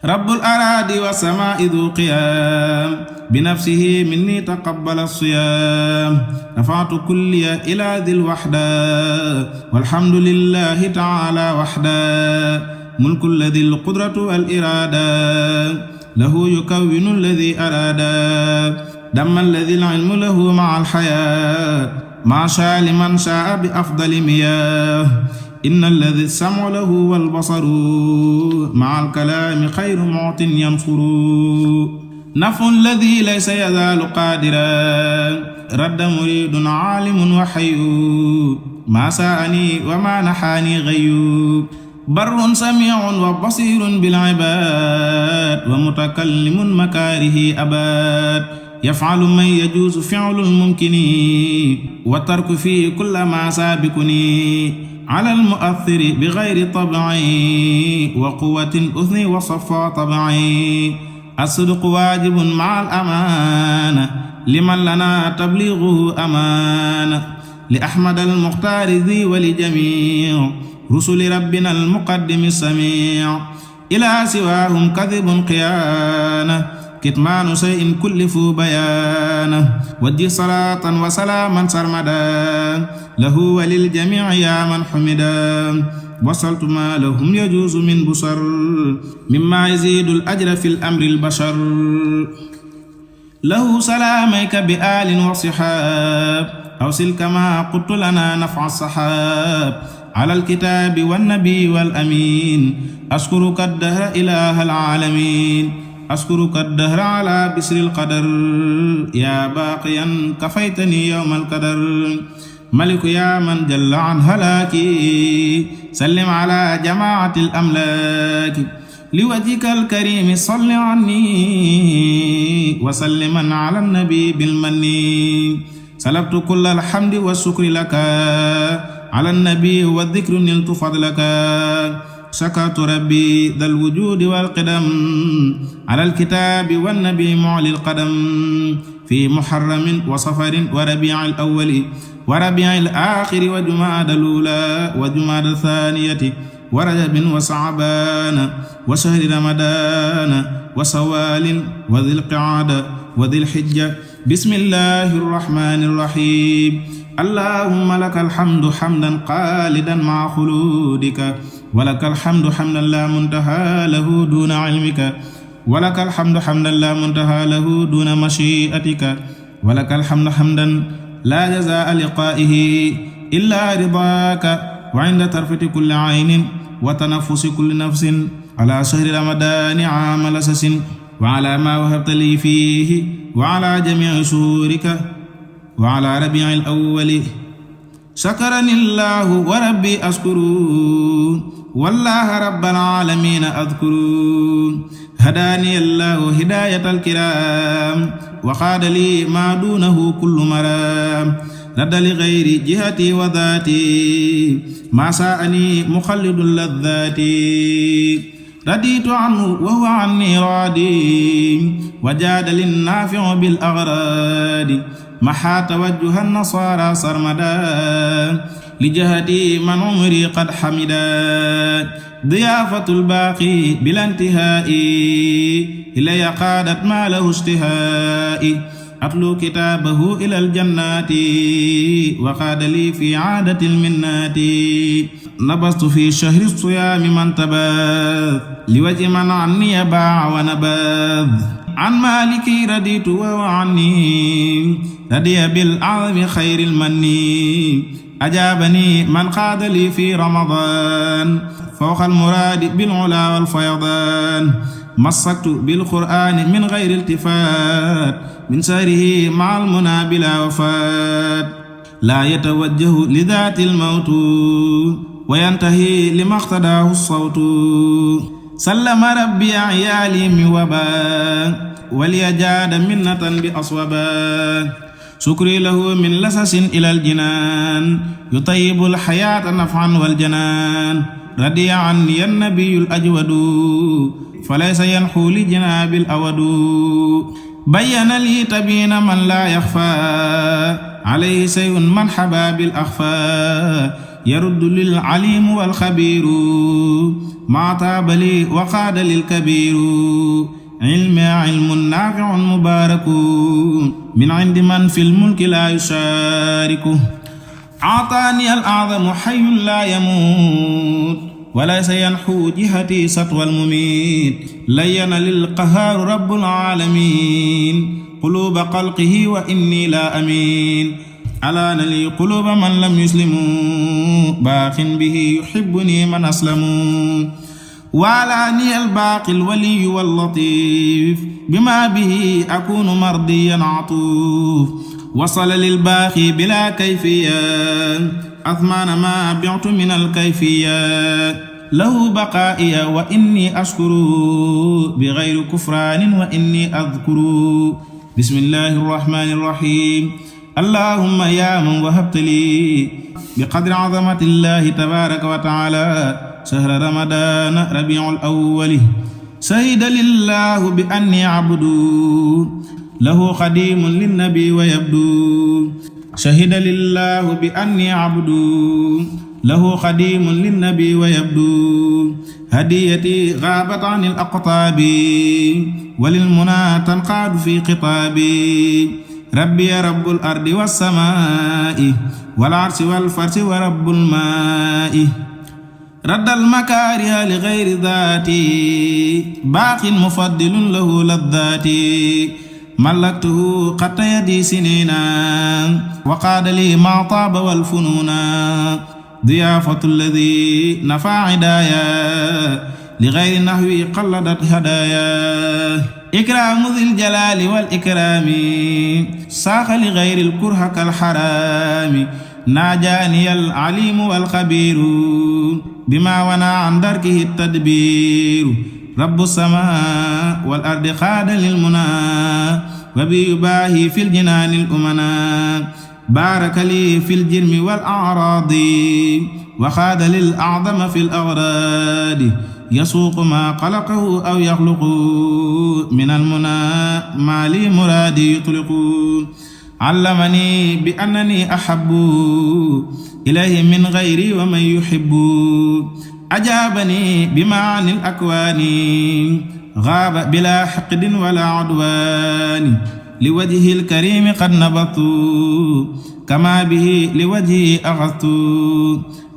رب الأراضي والسماء ذو قيام بنفسه مني تقبل الصيام رفعت كلي إلى ذي الوحدة والحمد لله تعالى وحده ملك الذي القدرة والإرادة له يكون الذي أراد دم الذي العلم له مع الحياة ما شاء لمن شاء بأفضل مياه إن الذي السمع له والبصر مع الكلام خير معط ينفر نفع الذي ليس يزال قادرا رد مريد عالم وحي ما ساءني وما نحاني غيوب بر سميع وبصير بالعباد ومتكلم مكاره أباد يفعل من يجوز فعل الممكن والترك فيه كل ما سابقني على المؤثر بغير طبعي وقوة أثني وصفى طبعي الصدق واجب مع الأمانة لمن لنا تبليغه أمانة لأحمد المختار ذي ولجميع رسل ربنا المقدم السميع إلى سواهم كذب قيانة كتمان شيء كلفوا بيانه وجه صلاة وسلاما سرمدا له وللجميع يا من حمدا وصلت ما لهم يجوز من بصر مما يزيد الأجر في الأمر البشر له سلاميك بآل وصحاب أوصل كما قلت لنا نفع الصحاب على الكتاب والنبي والأمين أشكرك الدهر إله العالمين أشكرك الدهر على بسر القدر يا باقيا كفيتني يوم القدر ملك يا من جل عن هلاكي سلم على جماعة الأملاك لوجهك الكريم صل عني وسلما على النبي بالمن سلبت كل الحمد والشكر لك على النبي والذكر نلت فضلك شكرت ربي ذا الوجود والقدم على الكتاب والنبي معلي القدم في محرم وصفر وربيع الأول وربيع الآخر وجماد الأولى وجماد الثانية ورجب وصعبان وشهر رمضان وسوال وذي القعدة وذي الحجة بسم الله الرحمن الرحيم اللهم لك الحمد حمدا خالدا مع خلودك ولك الحمد حمدا لا منتهى له دون علمك ولك الحمد حمدا لا منتهى له دون مشيئتك ولك الحمد حمدا لا جزاء لقائه إلا رضاك وعند طرفة كل عين وتنفس كل نفس على شهر رمضان عام لسس وعلى ما وهبت لي فيه وعلى جميع شهورك وعلى ربيع الأول شكرني الله وربي أشكر والله رب العالمين أذكر هداني الله هداية الكرام وقاد لي ما دونه كل مرام رد لغير جهتي وذاتي ما ساءني مخلد اللذات رديت عنه وهو عني راضي وجاد للنافع بالأغراد محى توجه النصارى سرمدا لجهتي من عمري قد حمدا ضيافة الباقي بلا انتهاء إلي قادت ما له اشتهاء أتلو كتابه إلى الجنات وقاد لي في عادة المنات نبست في شهر الصيام من تباذ لوجه من عني باع ونباذ عن مالكي رديت وعني ردي بالأعظم خير المني أجابني من قاد لي في رمضان فوق المراد بالعلا والفيضان مسكت بالقرآن من غير التفات من سهره مع المنى بلا وفات لا يتوجه لذات الموت وينتهي لما اقتداه الصوت سلم ربي عيالي من وباء وليجاد منة بأصوبا شكري له من لسس إلى الجنان يطيب الحياة نفعا والجنان رضي عني النبي الأجود فليس ينحو لجناب الأود بين لي تبين من لا يخفى عليه شيء من حبا بالأخفى يرد للعليم والخبير ما تاب لي وقاد للكبير علم نافع مبارك من عند من في الملك لا يشاركه أعطاني الأعظم حي لا يموت وليس ينحو جهتي سطوى المميت لين للقهار رب العالمين قلوب خلقه وإني لا أمين ألان لي قلوب من لم يسلموا باق به يحبني من أسلموا وعلاني الباقي الولي واللطيف بما به أكون مرضيا عطوف وصل للباقي بلا كيفية أثمان ما بعت من الكيفية له بقائي وإني أشكر بغير كفران وإني أذكر بسم الله الرحمن الرحيم اللهم يا من وهبت لي بقدر عظمة الله تبارك وتعالى شهر رمضان ربيع الأول شهد لله بأني عبد له خديم للنبي ويبدو شهد لله بأني عبد له خديم للنبي ويبدو هديتي غابت عن الأقطاب وللمنى تنقاد في خطابي ربي رب الأرض والسماء والعرش والفرش ورب الماء رد المكاره لغير ذاتي باق مفضل له لذاتي ملكته قط يدي سنينا وقاد لي ما طاب والفنونا ضيافة الذي نفع عدايا لغير نحوي قلدت هدايا إكرام ذي الجلال والإكرام ساق لغير الكره كالحرام ناجاني العليم والخبير بما ونى عن دركه التدبير رب السماء والأرض خاد للمنى وبيباهي في الجنان الأمنا بارك لي في الجرم والأعراض وخاد للأعظم في الأغراض يسوق ما خلقه أو يخلق من المنى ما لي مرادي يطلق علمني بأنني أحب إليه من غيري ومن يحب أجابني بمعاني الأكوان غاب بلا حقد ولا عدوان لوجهه الكريم قد نبضت كما به لوجهه أغثت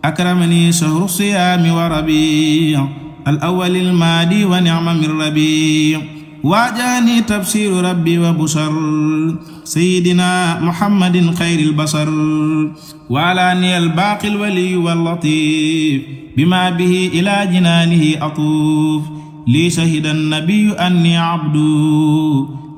أكرمني شهر الصيام وربيع الأول المادي ونعم من ربيع واجاني تبشير ربي وبشر سيدنا محمد خير البشر وعلاني الباقي الولي واللطيف بما به إلى جنانه أطوف لي شهد النبي أني عبد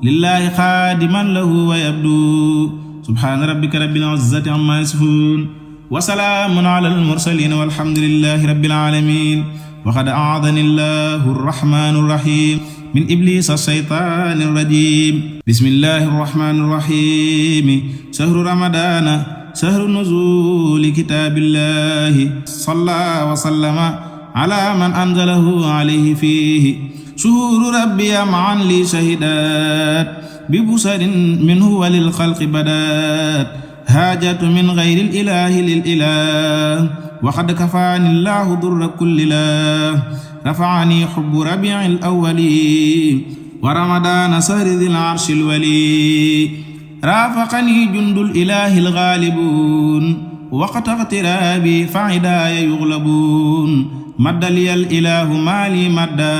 لله خادما له ويبدو سبحان ربك رب العزة عما يصفون wa salaamun ala al-mursaliin walhamdulillahi rabbil aalamiin wa qad a'aadani Allahu ar-rahmaanu ar-rahiim min ibliis ash-shaytaani ar-rajiim bismillahi ar-rahmaani ar-rahiim shahru ramadaana shahru nuzuuli kitaabillahi sallaa wa sallama ala man anzalahu alayhi fiihi shuhuuru rabbiya ma'an li shahidaat bi busarin minhu wa lil xalqi badaat haajatu min gayril ilaahi lil ilaah wa qad kafaani llaahu durra kulli laah rafa'anii hubbu rabiicil awwali wa ramadaana sahri dhil arshil wali raafaqanii jundul ilaahil gaalibuun waqta iqtiraabi fa'idaaya yughlabuun madda liyal ilaahu maali madda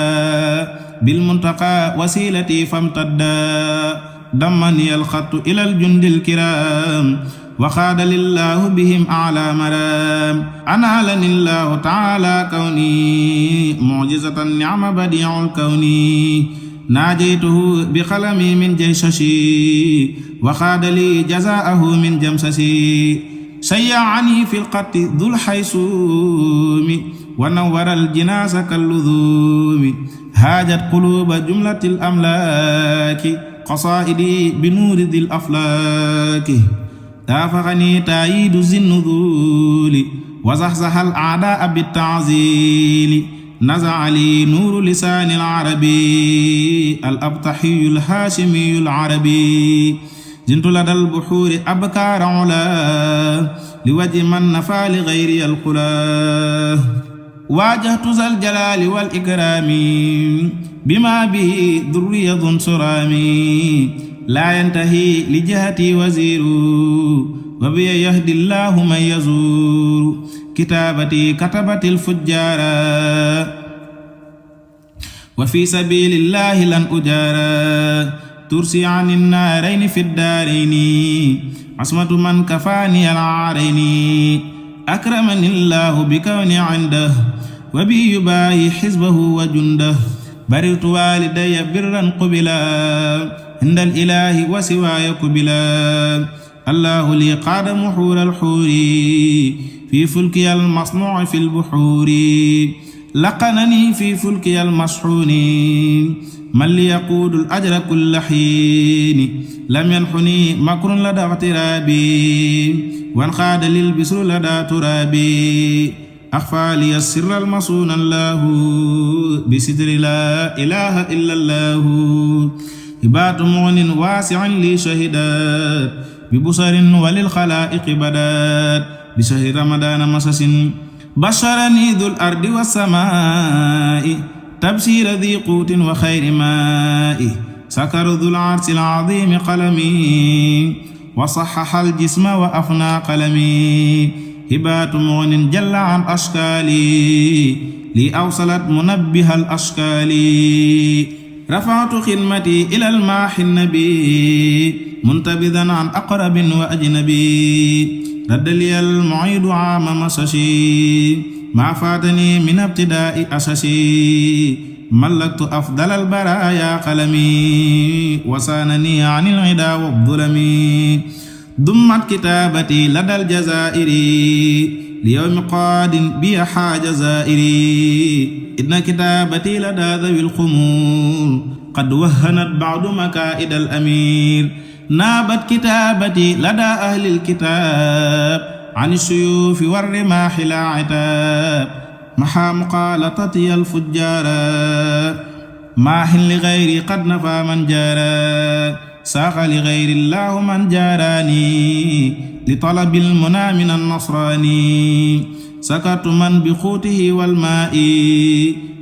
bil muntaqaa wasiilati famtadda dammaniyal xattu ilal jundil kiraam wa xaada lillaahu bihim a'laa maraam anaalani llaahu ta'aalaa kawni mu'jizatan ni'ma badii'ul kawni naajaytuhu bi qalami min jayshashi wa xaada li jazaa'ahu min jamsashi sayya'anii fil qatti dhul haysuumi wa nawwaral jinaasa kalluzuumi haajat quluuba jumlatil amlaaki qasaa'idi bi nuuri dhil aflaaki raafaxanii taayiidu zinnuzuuli wa zaxzaxal a'daa'a bitta'ziili naza'a lii nuuru lisaanil arabi al abtahiyyul haashimiyyul arabi zintu ladal buhuuri abkaara ulaa li wajhi man nafaa li gayriyal qulaa waajahtu zal jalaali wal ikraami bimaa bihi durriyatun suraami laa yantahi li jihati waziiru wa biya yahdi llaahu man yazuuru kitaabati katabatil fujjaara wa fi sabiilillaahi lan ujaara tursi anin naarayni fi daarayni asmatu man kafaani al aarayni akramani llaahu bi kawni indahu wa bi yubaahi xisbahu wa jundahu barirtu waalidayya birran qubila indal ilaahi wa siwaaya kubila allaahu li qaada muhuural xuuri fi fulkiyal masnuu'i fil buhuuri laqanani fi fulkiyal mashuuni man li yaquudul ajra kulla hiini lam yanxuni makrun ladaa ightiraabi wan qaada lil bisru ladaa turaabi axfaa liya sirral masuuna allaahu bi sitri laa ilaaha illa allaahu hibaatu mughnin waasi'in li shahidaat bi busarin wa lil xalaa'iqi badaat bi shahri ramadaana masasin basharanii dhul ardi was samaa'i tabsiira dhii quutin wa khayri maa'i sakaru dhul arshil aziimi qalami wa sahhahal jisma wa afnaa qalami hibaatu mughnin jalla an ashkaali li awsalat munabbihal ashkaali rafa'tu xidmati ilal maahi nabi muntabidan an aqrabin wa ajnabi radda liyal mu'iidu aama masashi maa faatani min ibtidaa'i asasi mallaktu afdalal baraaya qalami wasaanani anil idaa waddulami dummat kitaabati ladal jazaa'iri liyawmi qaadin biya haaja zaa'iri inna kitaabati ladaa dhawil khumuur qad wahhanat ba'du makaa'idal amiir naabat kitaabati ladaa ahlil kitaab ani suyuufi warrimaahi laa itaab mahaa muqaalatati alfujjaara maahin li gayri qad nafaa man jaara saaqa li gayri llaahu man jaaraani li talabil munaa min annasraani sakartu man bi xuutihi wal maa'i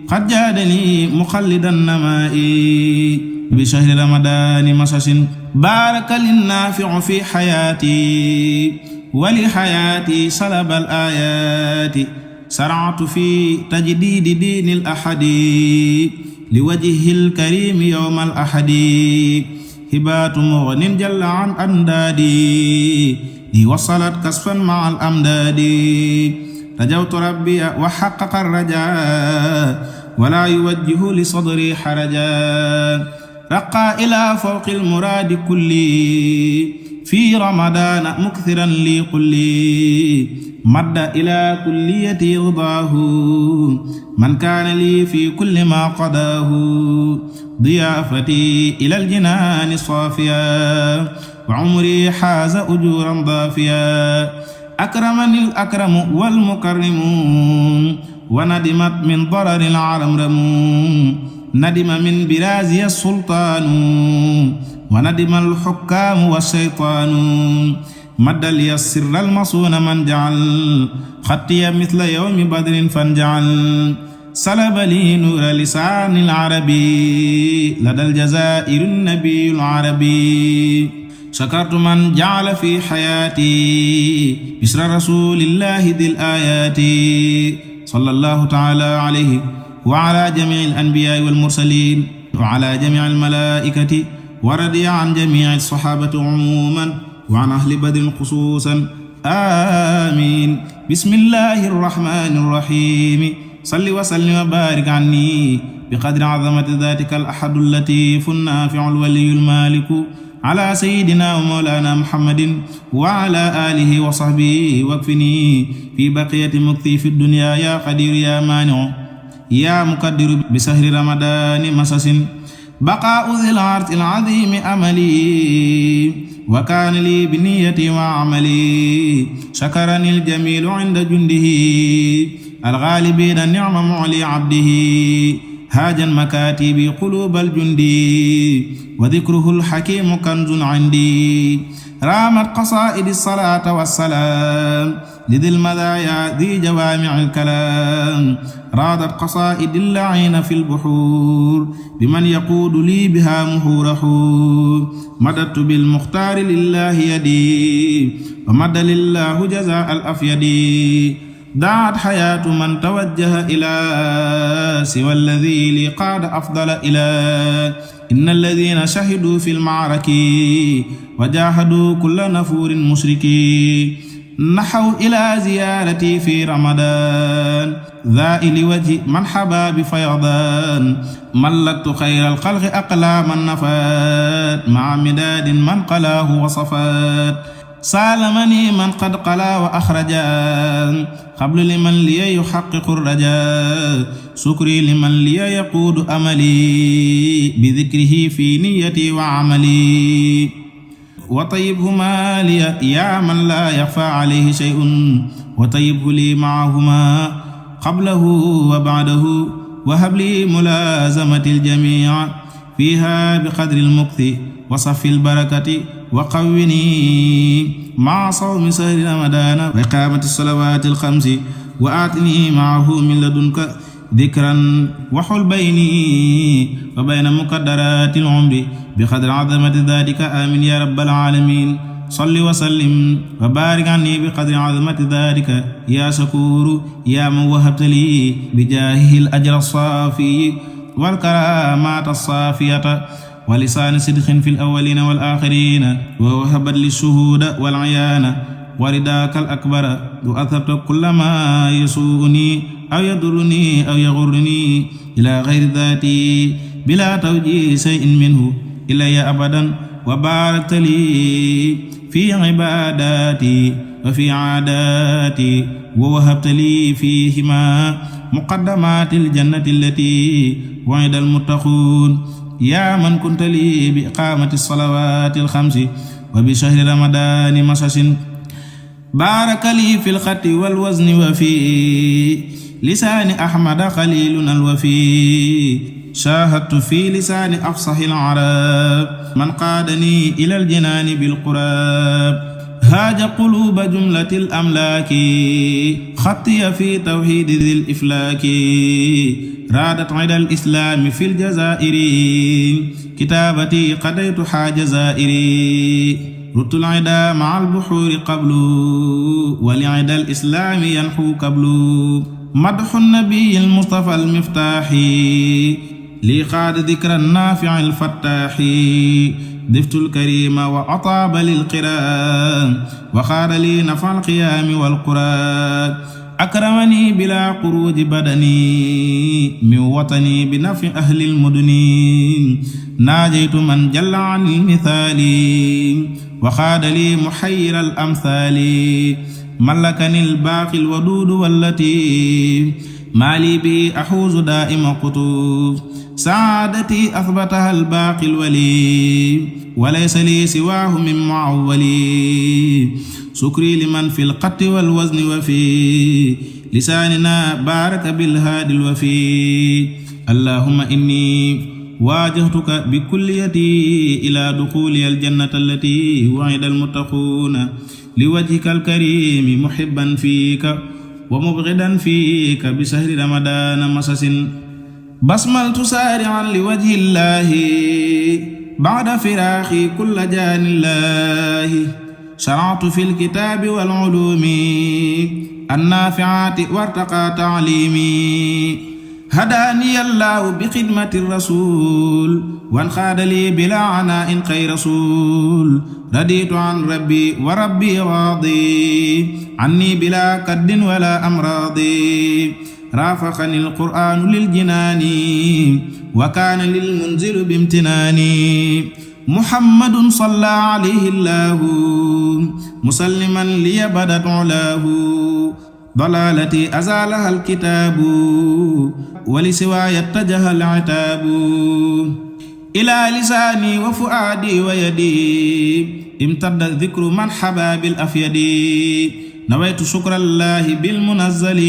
qad jaadani muxallidan namaa'i bi shahri ramadaani masasin baaraka linnaafi'u fi xayaati wa li xayaati salabal aayaati sara'tu fi tajdiidi diinil ahadi li wajhil kariimi yawmal ahadi hibaatu mughnin jalla an andaadi li wasalat kasfan ma'al amdaadi rajawtu rabbiya wa haqqaqa rajaa wa laa yuwajjihu li sadri harajaa raqaa ilaa fawqil muraadi kulli fi ramadaana mukthiran li kulli madda ila kulliyati ridaahu man kaana lii fi kulli ma qadaahu diyaafati ila aljinaani saafiya wa umri xaaza ujuuran daafiya akramani alakramu walmukarrimu wa nadimat min darari alaramramu nadima min biraaziya sultaanu wa nadima alxukkaamu wassaytaanu madda liya sirra almasuuna man jacal xattiya misla yawmi badrin fanjacal salaba li nuura lisaani alarabi lada aljazaa'iri nnabiyu alarabi shakartu man jacala fi xayaati bisra rasulillahi dil aayaati sallallahu taala alayhi wa ala jamiici alanbiyaai walmursaliin wa ala jamiici almalaa'ikati wa radiya an jamiici alsaxaabati umuuman wa an ahli badrin xusuusan amiin bismillahi arrahmaani arrahiim salli wa sallim wa baarik anni bi qadri azamati daatika al ahadu allatiifu naaficu alwaliyu almaaliku ala sayyidina wa mawlaana muhammadin wa ala aalihi wa sahbihi wakfinii fi baqiyati mukthi fi dunya yaa qadiiru yaa maanicu yaa muqaddiru bi sahri ramadaani masasin baqaa'u dhil arshil aziimi amali wa kaana lii bi niyyati wa amali shakarani aljamiilu inda jundihi alghaalibiina ni'ma mu'li abdihi haajan makaatibi quluubal jundi wa dhikruhu alhakiimu kanzun indi raamat qasaa'idi salaata wassalaam lidil madaaya di jawaami'il kalaam raadat qasaa'idi alla'iina fil buhuur biman yaquudu lii bihaa muhuurahu madattu bil muxtaari lillaahi yadii wa madda lillaahu jazaa'al afyadi daat xayaatu man tawajjaha ilaa siwa alladi li qaada afdala ilaa inna alladina shahiduu fi lmaaraki wa jaahaduu kulla nafuurin mushriki naxaw ilaa ziyaarati fi ramadaan zaa'ili wajhi man xabaa bi fayadaan mallaktu xayra alxalqi aqlaaman nafaat ma'a midaadin man qalaahu wasafaat saalamani man qad qalaa wa axrajaa qablu liman liya yuxaqiqu rajaa sukri liman liya yaquudu amali bi dikrihi fi niyyati wa amali wa tayyibhu maaliya yaa man laa yaxfaa alayhi shay'un wa tayyibhu lii ma'ahumaa qablahu wa ba'dahu wa hab lii mulaazamati aljamii' fiihaa biqadri almukthi wa saffi albarakati wa qawwini ma'a sawmi sahri ramadaana wa iqaamati salawaati alxamsi wa aatini ma'ahu min ladunka dikran wa xul bayni wa bayna muqaddaraati al-umri bi qadri azamati daatika amiin yaa rabbal aalamiin salli wa sallim wa baarik anni bi qadri azamati daatika yaa shakuuru yaa man wahabta lii bi jaahihi al-ajra as-saafi wal karaamaati as-saafiyata wa lisaani sidqin fi al-awwaliina wal aaxiriina wa wahabat li shuhuuda wal iyaana wa ridaaka al-akbara wa athabta kulla maa yasuu'unii aw yadurrunii aw yaghurrunii ilaa ghayri dhaatii bilaa tawjiihi shay'in minhu ilayya abadan wa baarakta lii fi cibaadaatii wa fi caadaatii wa wahabta lii fiihimaa muqaddamaati al-jannati allatii wa'ida al-muttaquun yaa man kunta lii bi iqaamati salawaati alxamsi wa bi shahri ramadaani masasin baaraka lii fi lxatti walwazni wa fi lisaani ahmada xaliiluna alwafi shaahadtu fi lisaani afsahi alarab man qaadanii ila aljinaani bilquraab haaja quluuba jumlati alamlaaki xattiya fi tawxiidi dil iflaaki raadat ida alislaami fi ljazaa'iri kitaabati qadaytu xaaja zaa'iri rutul ida ma'a albuxuuri qablu wa li ida alislaami yanxu qablu madxu nabiyi almustafa almiftaaxi li qaada dikra naafici alfattaaxi diftu alkarima wa ataaba lilqiraa wa qaada li nafa alqiyaami walquraa akramani bila xuruuji badani min watani bi nafi ahli almuduni naajaytu man jalla an almithaali wa qaada li muxayyira alamthaali ملكني الباقي الودود والتي ما لي به أحوز دائم قطوف سعادتي أثبتها الباقي الولي وليس لي سواه من معولي سكري لمن في القط والوزن وفي لساننا بارك بالهادي الوفي اللهم إني واجهتك بكليتي إلى دخولي الجنة التي وعد المتقون لوجهك الكريم محبا فيك ومبغدا فيك بسهر رمضان مسس بسملت سارعا لوجه الله بعد فراقي كل جان الله شرعت في الكتاب والعلوم النافعات وارتقى تعليمي هداني الله بخدمة الرسول وانخاد لي بلا عناء خير رسول رديت عن ربي وربي راضي عني بلا كد ولا أمراض رافقني القرآن للجنان وكان للمنزل بامتناني محمد صلى عليه الله مسلما لي بدت علاه ضلالتي أزالها الكتاب ولسواي اتجه العتاب إلى لساني وفؤادي ويدي امتد ذكر من حبا بالأفيد نويت شكر الله بالمنزل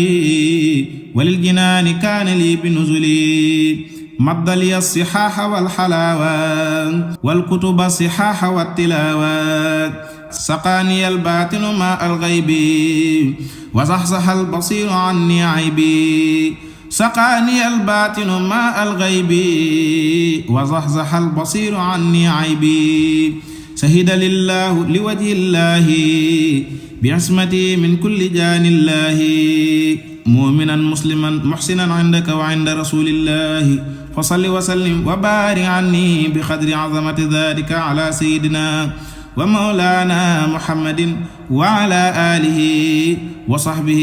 وللجنان كان لي بنزلي مد لي الصحاح والحلاوة والكتب الصحاح والتلاوة سقاني الباطن ماء الغيب وزحزح البصير عني عيبي سقاني الباطن ماء الغيب وزحزح البصير عني عيبي شهد لله لوجه الله بعصمتي من كل جان الله مؤمنا مسلما محسنا عندك وعند رسول الله فصل وسلم وبارك عني بقدر عظمة ذلك على سيدنا ومولانا محمد وعلى آله وصحبه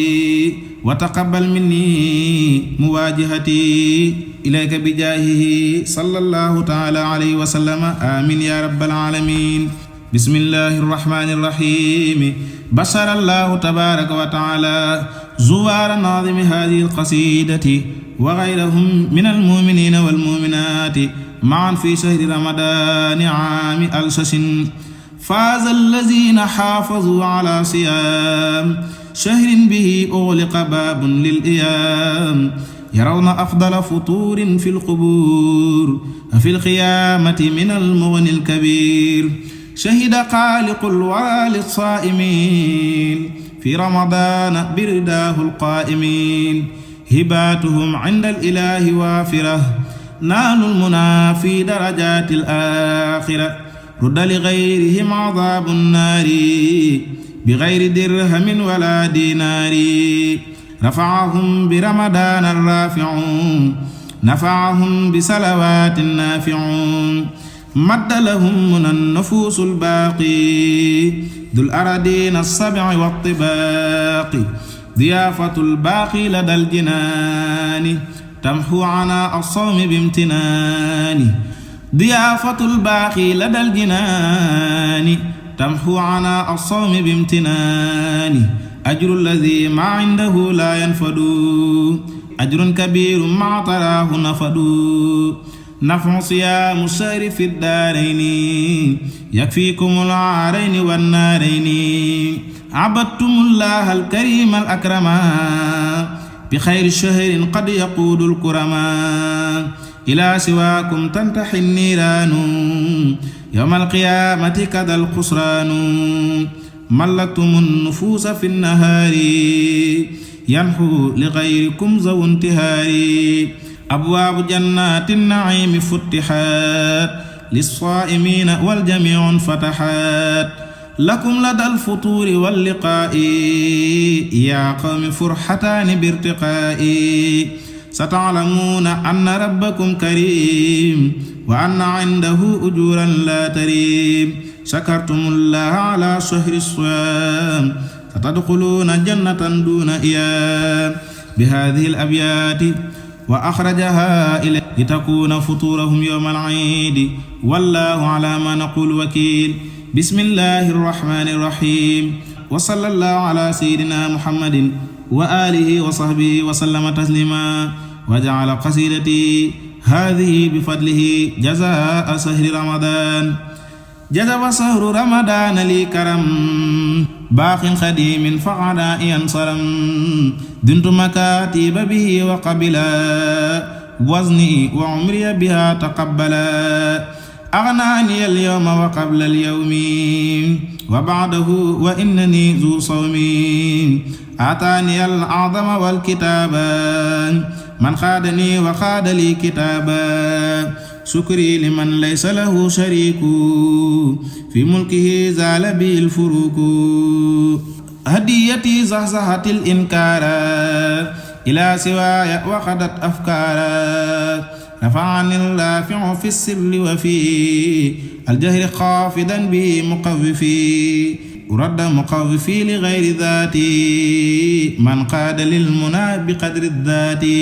وتقبل مني مواجهتي إليك بجاهه صلى الله تعالى عليه وسلم آمين يا رب العالمين بسم الله الرحمن الرحيم بشر الله تبارك وتعالى زوار ناظم هذه القصيدة وغيرهم من المؤمنين والمؤمنات معا في شهر رمضان عام ألشش فاز الذين حافظوا على صيام شهر به أغلق باب للإيام يرون أفضل فطور في القبور في القيامة من المغني الكبير شهد خالق الورى للصائمين في رمضان برداه القائمين هباتهم عند الإله وافرة نالوا المنى في درجات الآخرة رد لغيرهم عذاب النار بغير درهم ولا دينار رفعهم برمضان الرافع نفعهم بصلوات نافع مد لهم من النفوس الباقي ذو الأراضين السبع والطباق ضيافة الباقي لدى الجنان تمحو عناء الصوم بامتنان ضيافة الباقي لدى الجنان تمحو عناء الصوم بامتنان أجر الذي ما عنده لا ينفد أجر كبير مع تراه نفد نفع صيام الشهر في الدارين يكفيكم العارين والنارين عبدتم الله الكريم الأكرم بخير شهر قد يقود الكرما إلى سواكم تنتحي النيران يوم القيامة كذا الخسران ملكتم النفوس في النهار ينحو لغيركم ذو انتهار أبواب جنات النعيم فتحات للصائمين والجميع انفتحات لكم لدى الفطور واللقاء يا قوم فرحتان بارتقاء ستعلمون أن ربكم كريم وأن عنده أجورا لا تريم شكرتم الله على شهر الصيام ستدخلون جنة دون إيام بهذه الأبيات وأخرجها إليه لتكون فطورهم يوم العيد والله على ما نقول وكيل بسم الله الرحمن الرحيم wa sallallahu ala sayyidina muhammadin wa alihi wa sahbihi wa sallama taslima wa ja'ala qasidati hadhihi bi fadlihi jazaa sahri ramadan jazaba sahru ramadan li karam baaxin xadimin faqada yansaram duntu makatiba bihi wa qabila wazni wa umriya biha taqabbala aghnani al-yawma wa qabla al-yawmi wa ba'dahu wa innani zu sawmi atani al-a'zama wal kitaba man khadani wa khada li kitaba shukri liman laysa lahu shariku fi mulkihi zala bil furuku hadiyati zahzahatil inkara ila siwaya wa qadat afkara nafa'ani al-nafi'u fi sirri wa fi al-jahri khafidan bi muqawwifi radda muqawwifi li ghayri dhati man qada lil muna bi qadri dhati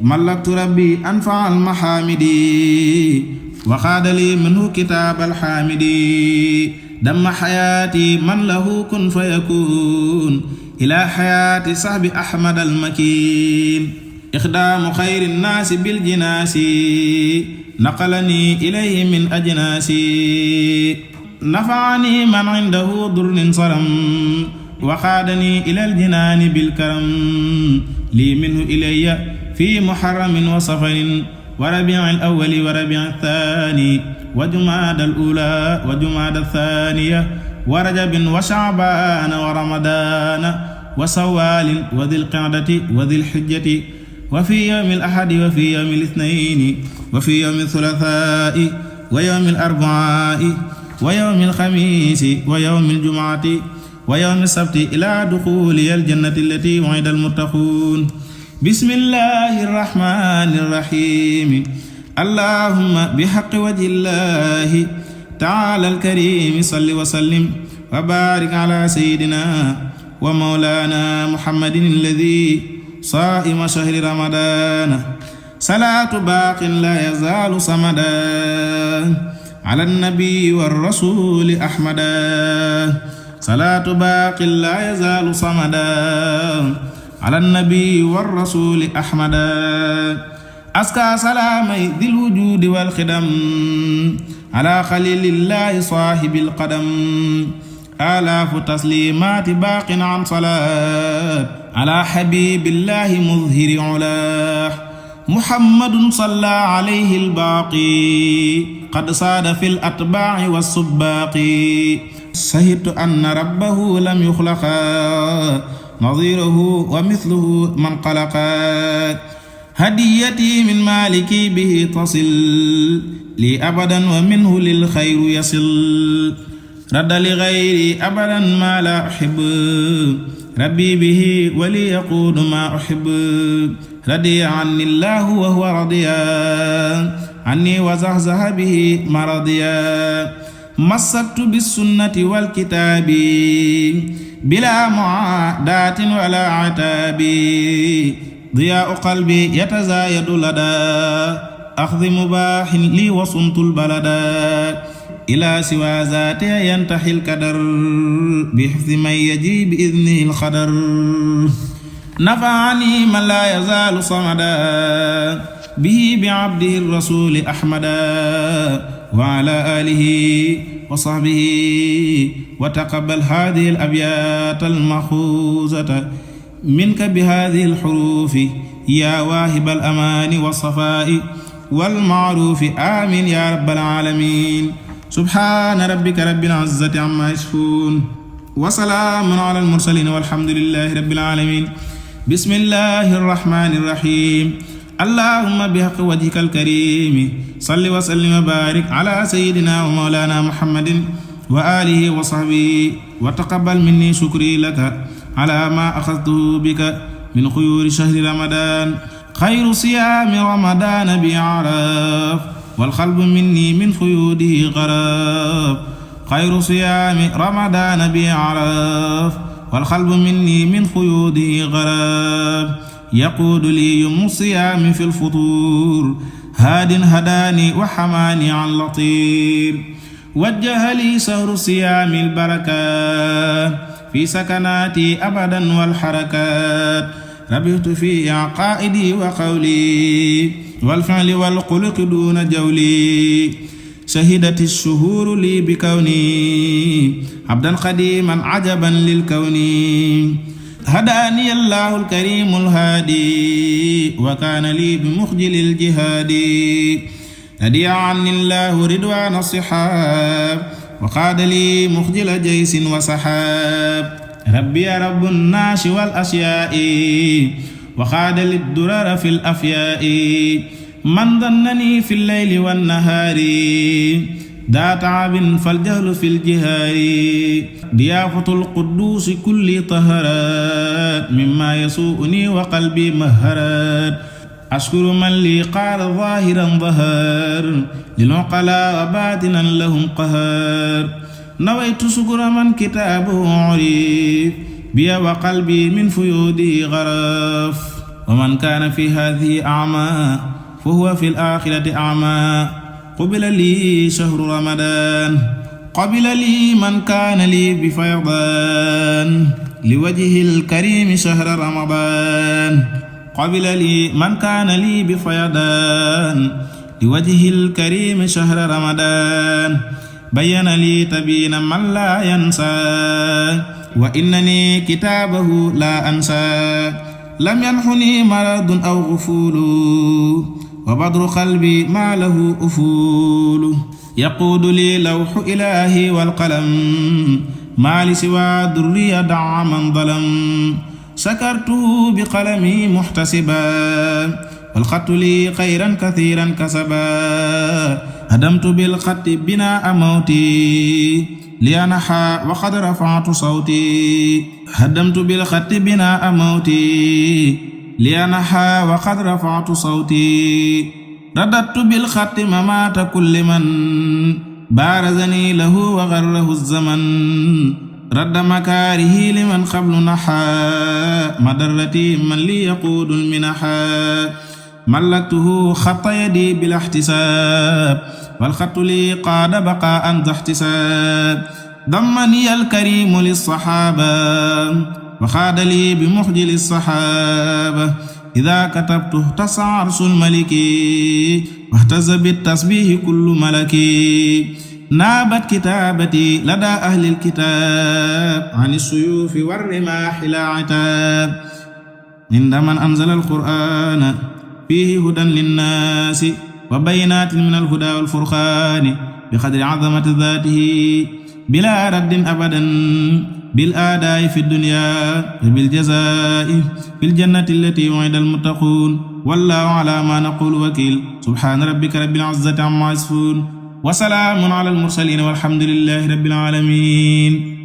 malaktu rabbi anfa al-mahamidi wa qada li minhu kitab al-hamidi damma hayati man lahu kun fayakun ila hayati sahbi ahmad al-makin إخدام خير الناس بالجناس نقلني إليه من أجناسي نفعني من عنده ضر صرم وقادني إلى الجنان بالكرم لي منه إلي في محرم وصفر وربيع الأول وربيع الثاني وجماد الأولى وجماد الثانية ورجب وشعبان ورمضان وسوال وذي القعدة وذي الحجة وفي يوم الأحد وفي يوم الاثنين وفي يوم الثلاثاء ويوم الأربعاء ويوم الخميس ويوم الجمعة ويوم السبت إلى دخول الجنة التي وعد المتقون بسم الله الرحمن الرحيم اللهم بحق وجه الله تعالى الكريم صل وسلم وبارك على سيدنا ومولانا محمد الذي صائم شهر رمضان صلاة باق لا يزال صمدا على النبي والرسول أحمدا صلاة باق لا يزال صمدا على النبي والرسول أحمدا أزكى سلامي ذي الوجود والخدم على خليل الله صاحب القدم آلاف تسليمات باق عن صلاة على حبيب الله مظهر علاه محمد صلى عليه الباقي قد صاد في الأتباع والسباق شهدت أن ربه لم يخلق نظيره ومثله من قلق هديتي من مالكي به تصل لي أبدا ومنه للخير يصل رد لغيري أبدا ما لا أحب ربي به ولي يقود ما أحب رضي عني الله وهو رضيا عني وزهزه به مرضيا مسكت بالسنة والكتاب بلا معاداة ولا عتاب ضياء قلبي يتزايد لدى أخذ مباح لي وصمت البلدا إلى سوى ذاته ينتحي الكدر بحفظ من يجي بإذنه الخدر نفعني من لا يزال صمدا به بعبده الرسول أحمدا وعلى آله وصحبه وتقبل هذه الأبيات المخوذة منك بهذه الحروف يا واهب الأمان والصفاء والمعروف آمين يا رب العالمين سبحان ربك رب العزة عما يصفون وسلام على المرسلين والحمد لله رب العالمين بسم الله الرحمن الرحيم اللهم بحق وجهك الكريم صل وسلم وبارك على سيدنا ومولانا محمد وآله وصحبه وتقبل مني شكري لك على ما أخذته بك من خيور شهر رمضان خير صيام رمضان بعرف والقلب مني من خيوده غراب خير صيام رمضان بعرف والقلب مني من خيوده غراب يقود لي يوم الصيام في الفطور هاد هداني وحماني عن لطير وجه لي شهر صيام البركة في سكناتي أبدا والحركات ربحت في عقائدي وقولي والفعل والخلق دون جولي شهدت الشهور لي بكوني عبدا قديما عجبا للكون هداني الله الكريم الهادي وكان لي بمخجل الجهاد هدي عني الله رضوان الصحاب وقاد لي مخجل جيش وسحاب ربي رب الناس والأشياء وقاد للدرر في الأفياء من ظنني في الليل والنهار ذا تعب فالجهل في الجهار ضيافة القدوس كل طهرات مما يسوءني وقلبي مهرات أشكر من لي قال ظاهرا ظهر للعقلاء وباطنا لهم قهر نويت شكر من كتابه عريف بي وقلبي من فيوده غرف ومن كان في هذه أعمى فهو في الآخرة أعمى قبل لي شهر رمضان قبل لي من كان لي بفيضان لوجه الكريم شهر رمضان قبل لي من كان لي بفيضان لوجه الكريم شهر رمضان بين لي تبين من لا ينسى وإنني كتابه لا أنسى لم ينحني مرض أو غفول وبدر قلبي ما له أفول يقود لي لوح إلهي والقلم ما لسوى دري دع من ظلم سكرته بقلمي محتسبا والخط لي خيرا كثيرا كسبا هدمت بالخط بناء موتي لينحى وقد رفعت صوتي هدمت بالخط بناء موتي لينحى وقد رفعت صوتي رددت بالخط ممات كل من بارزني له وغره الزمن رد مكاره لمن قبل نحى مدرتي من لي يقود المنحى ملكته خط يدي بلا احتساب والخط لي قاد بقاء ذا احتساب ضمني الكريم للصحابة وخاد لي بمخجل الصحابة إذا كتبت اهتز عرش الملك واهتز بالتسبيح كل ملك نابت كتابتي لدى أهل الكتاب عن السيوف والرماح لا عتاب عند من أنزل القرآن فيه هدى للناس وبينات من الهدى والفرقان بقدر عظمة ذاته بلا رد أبدا بالآداء في الدنيا وبالجزاء في الجنة التي وعد المتقون والله على ما نقول وكيل سبحان ربك رب العزة عما يصفون وسلام على المرسلين والحمد لله رب العالمين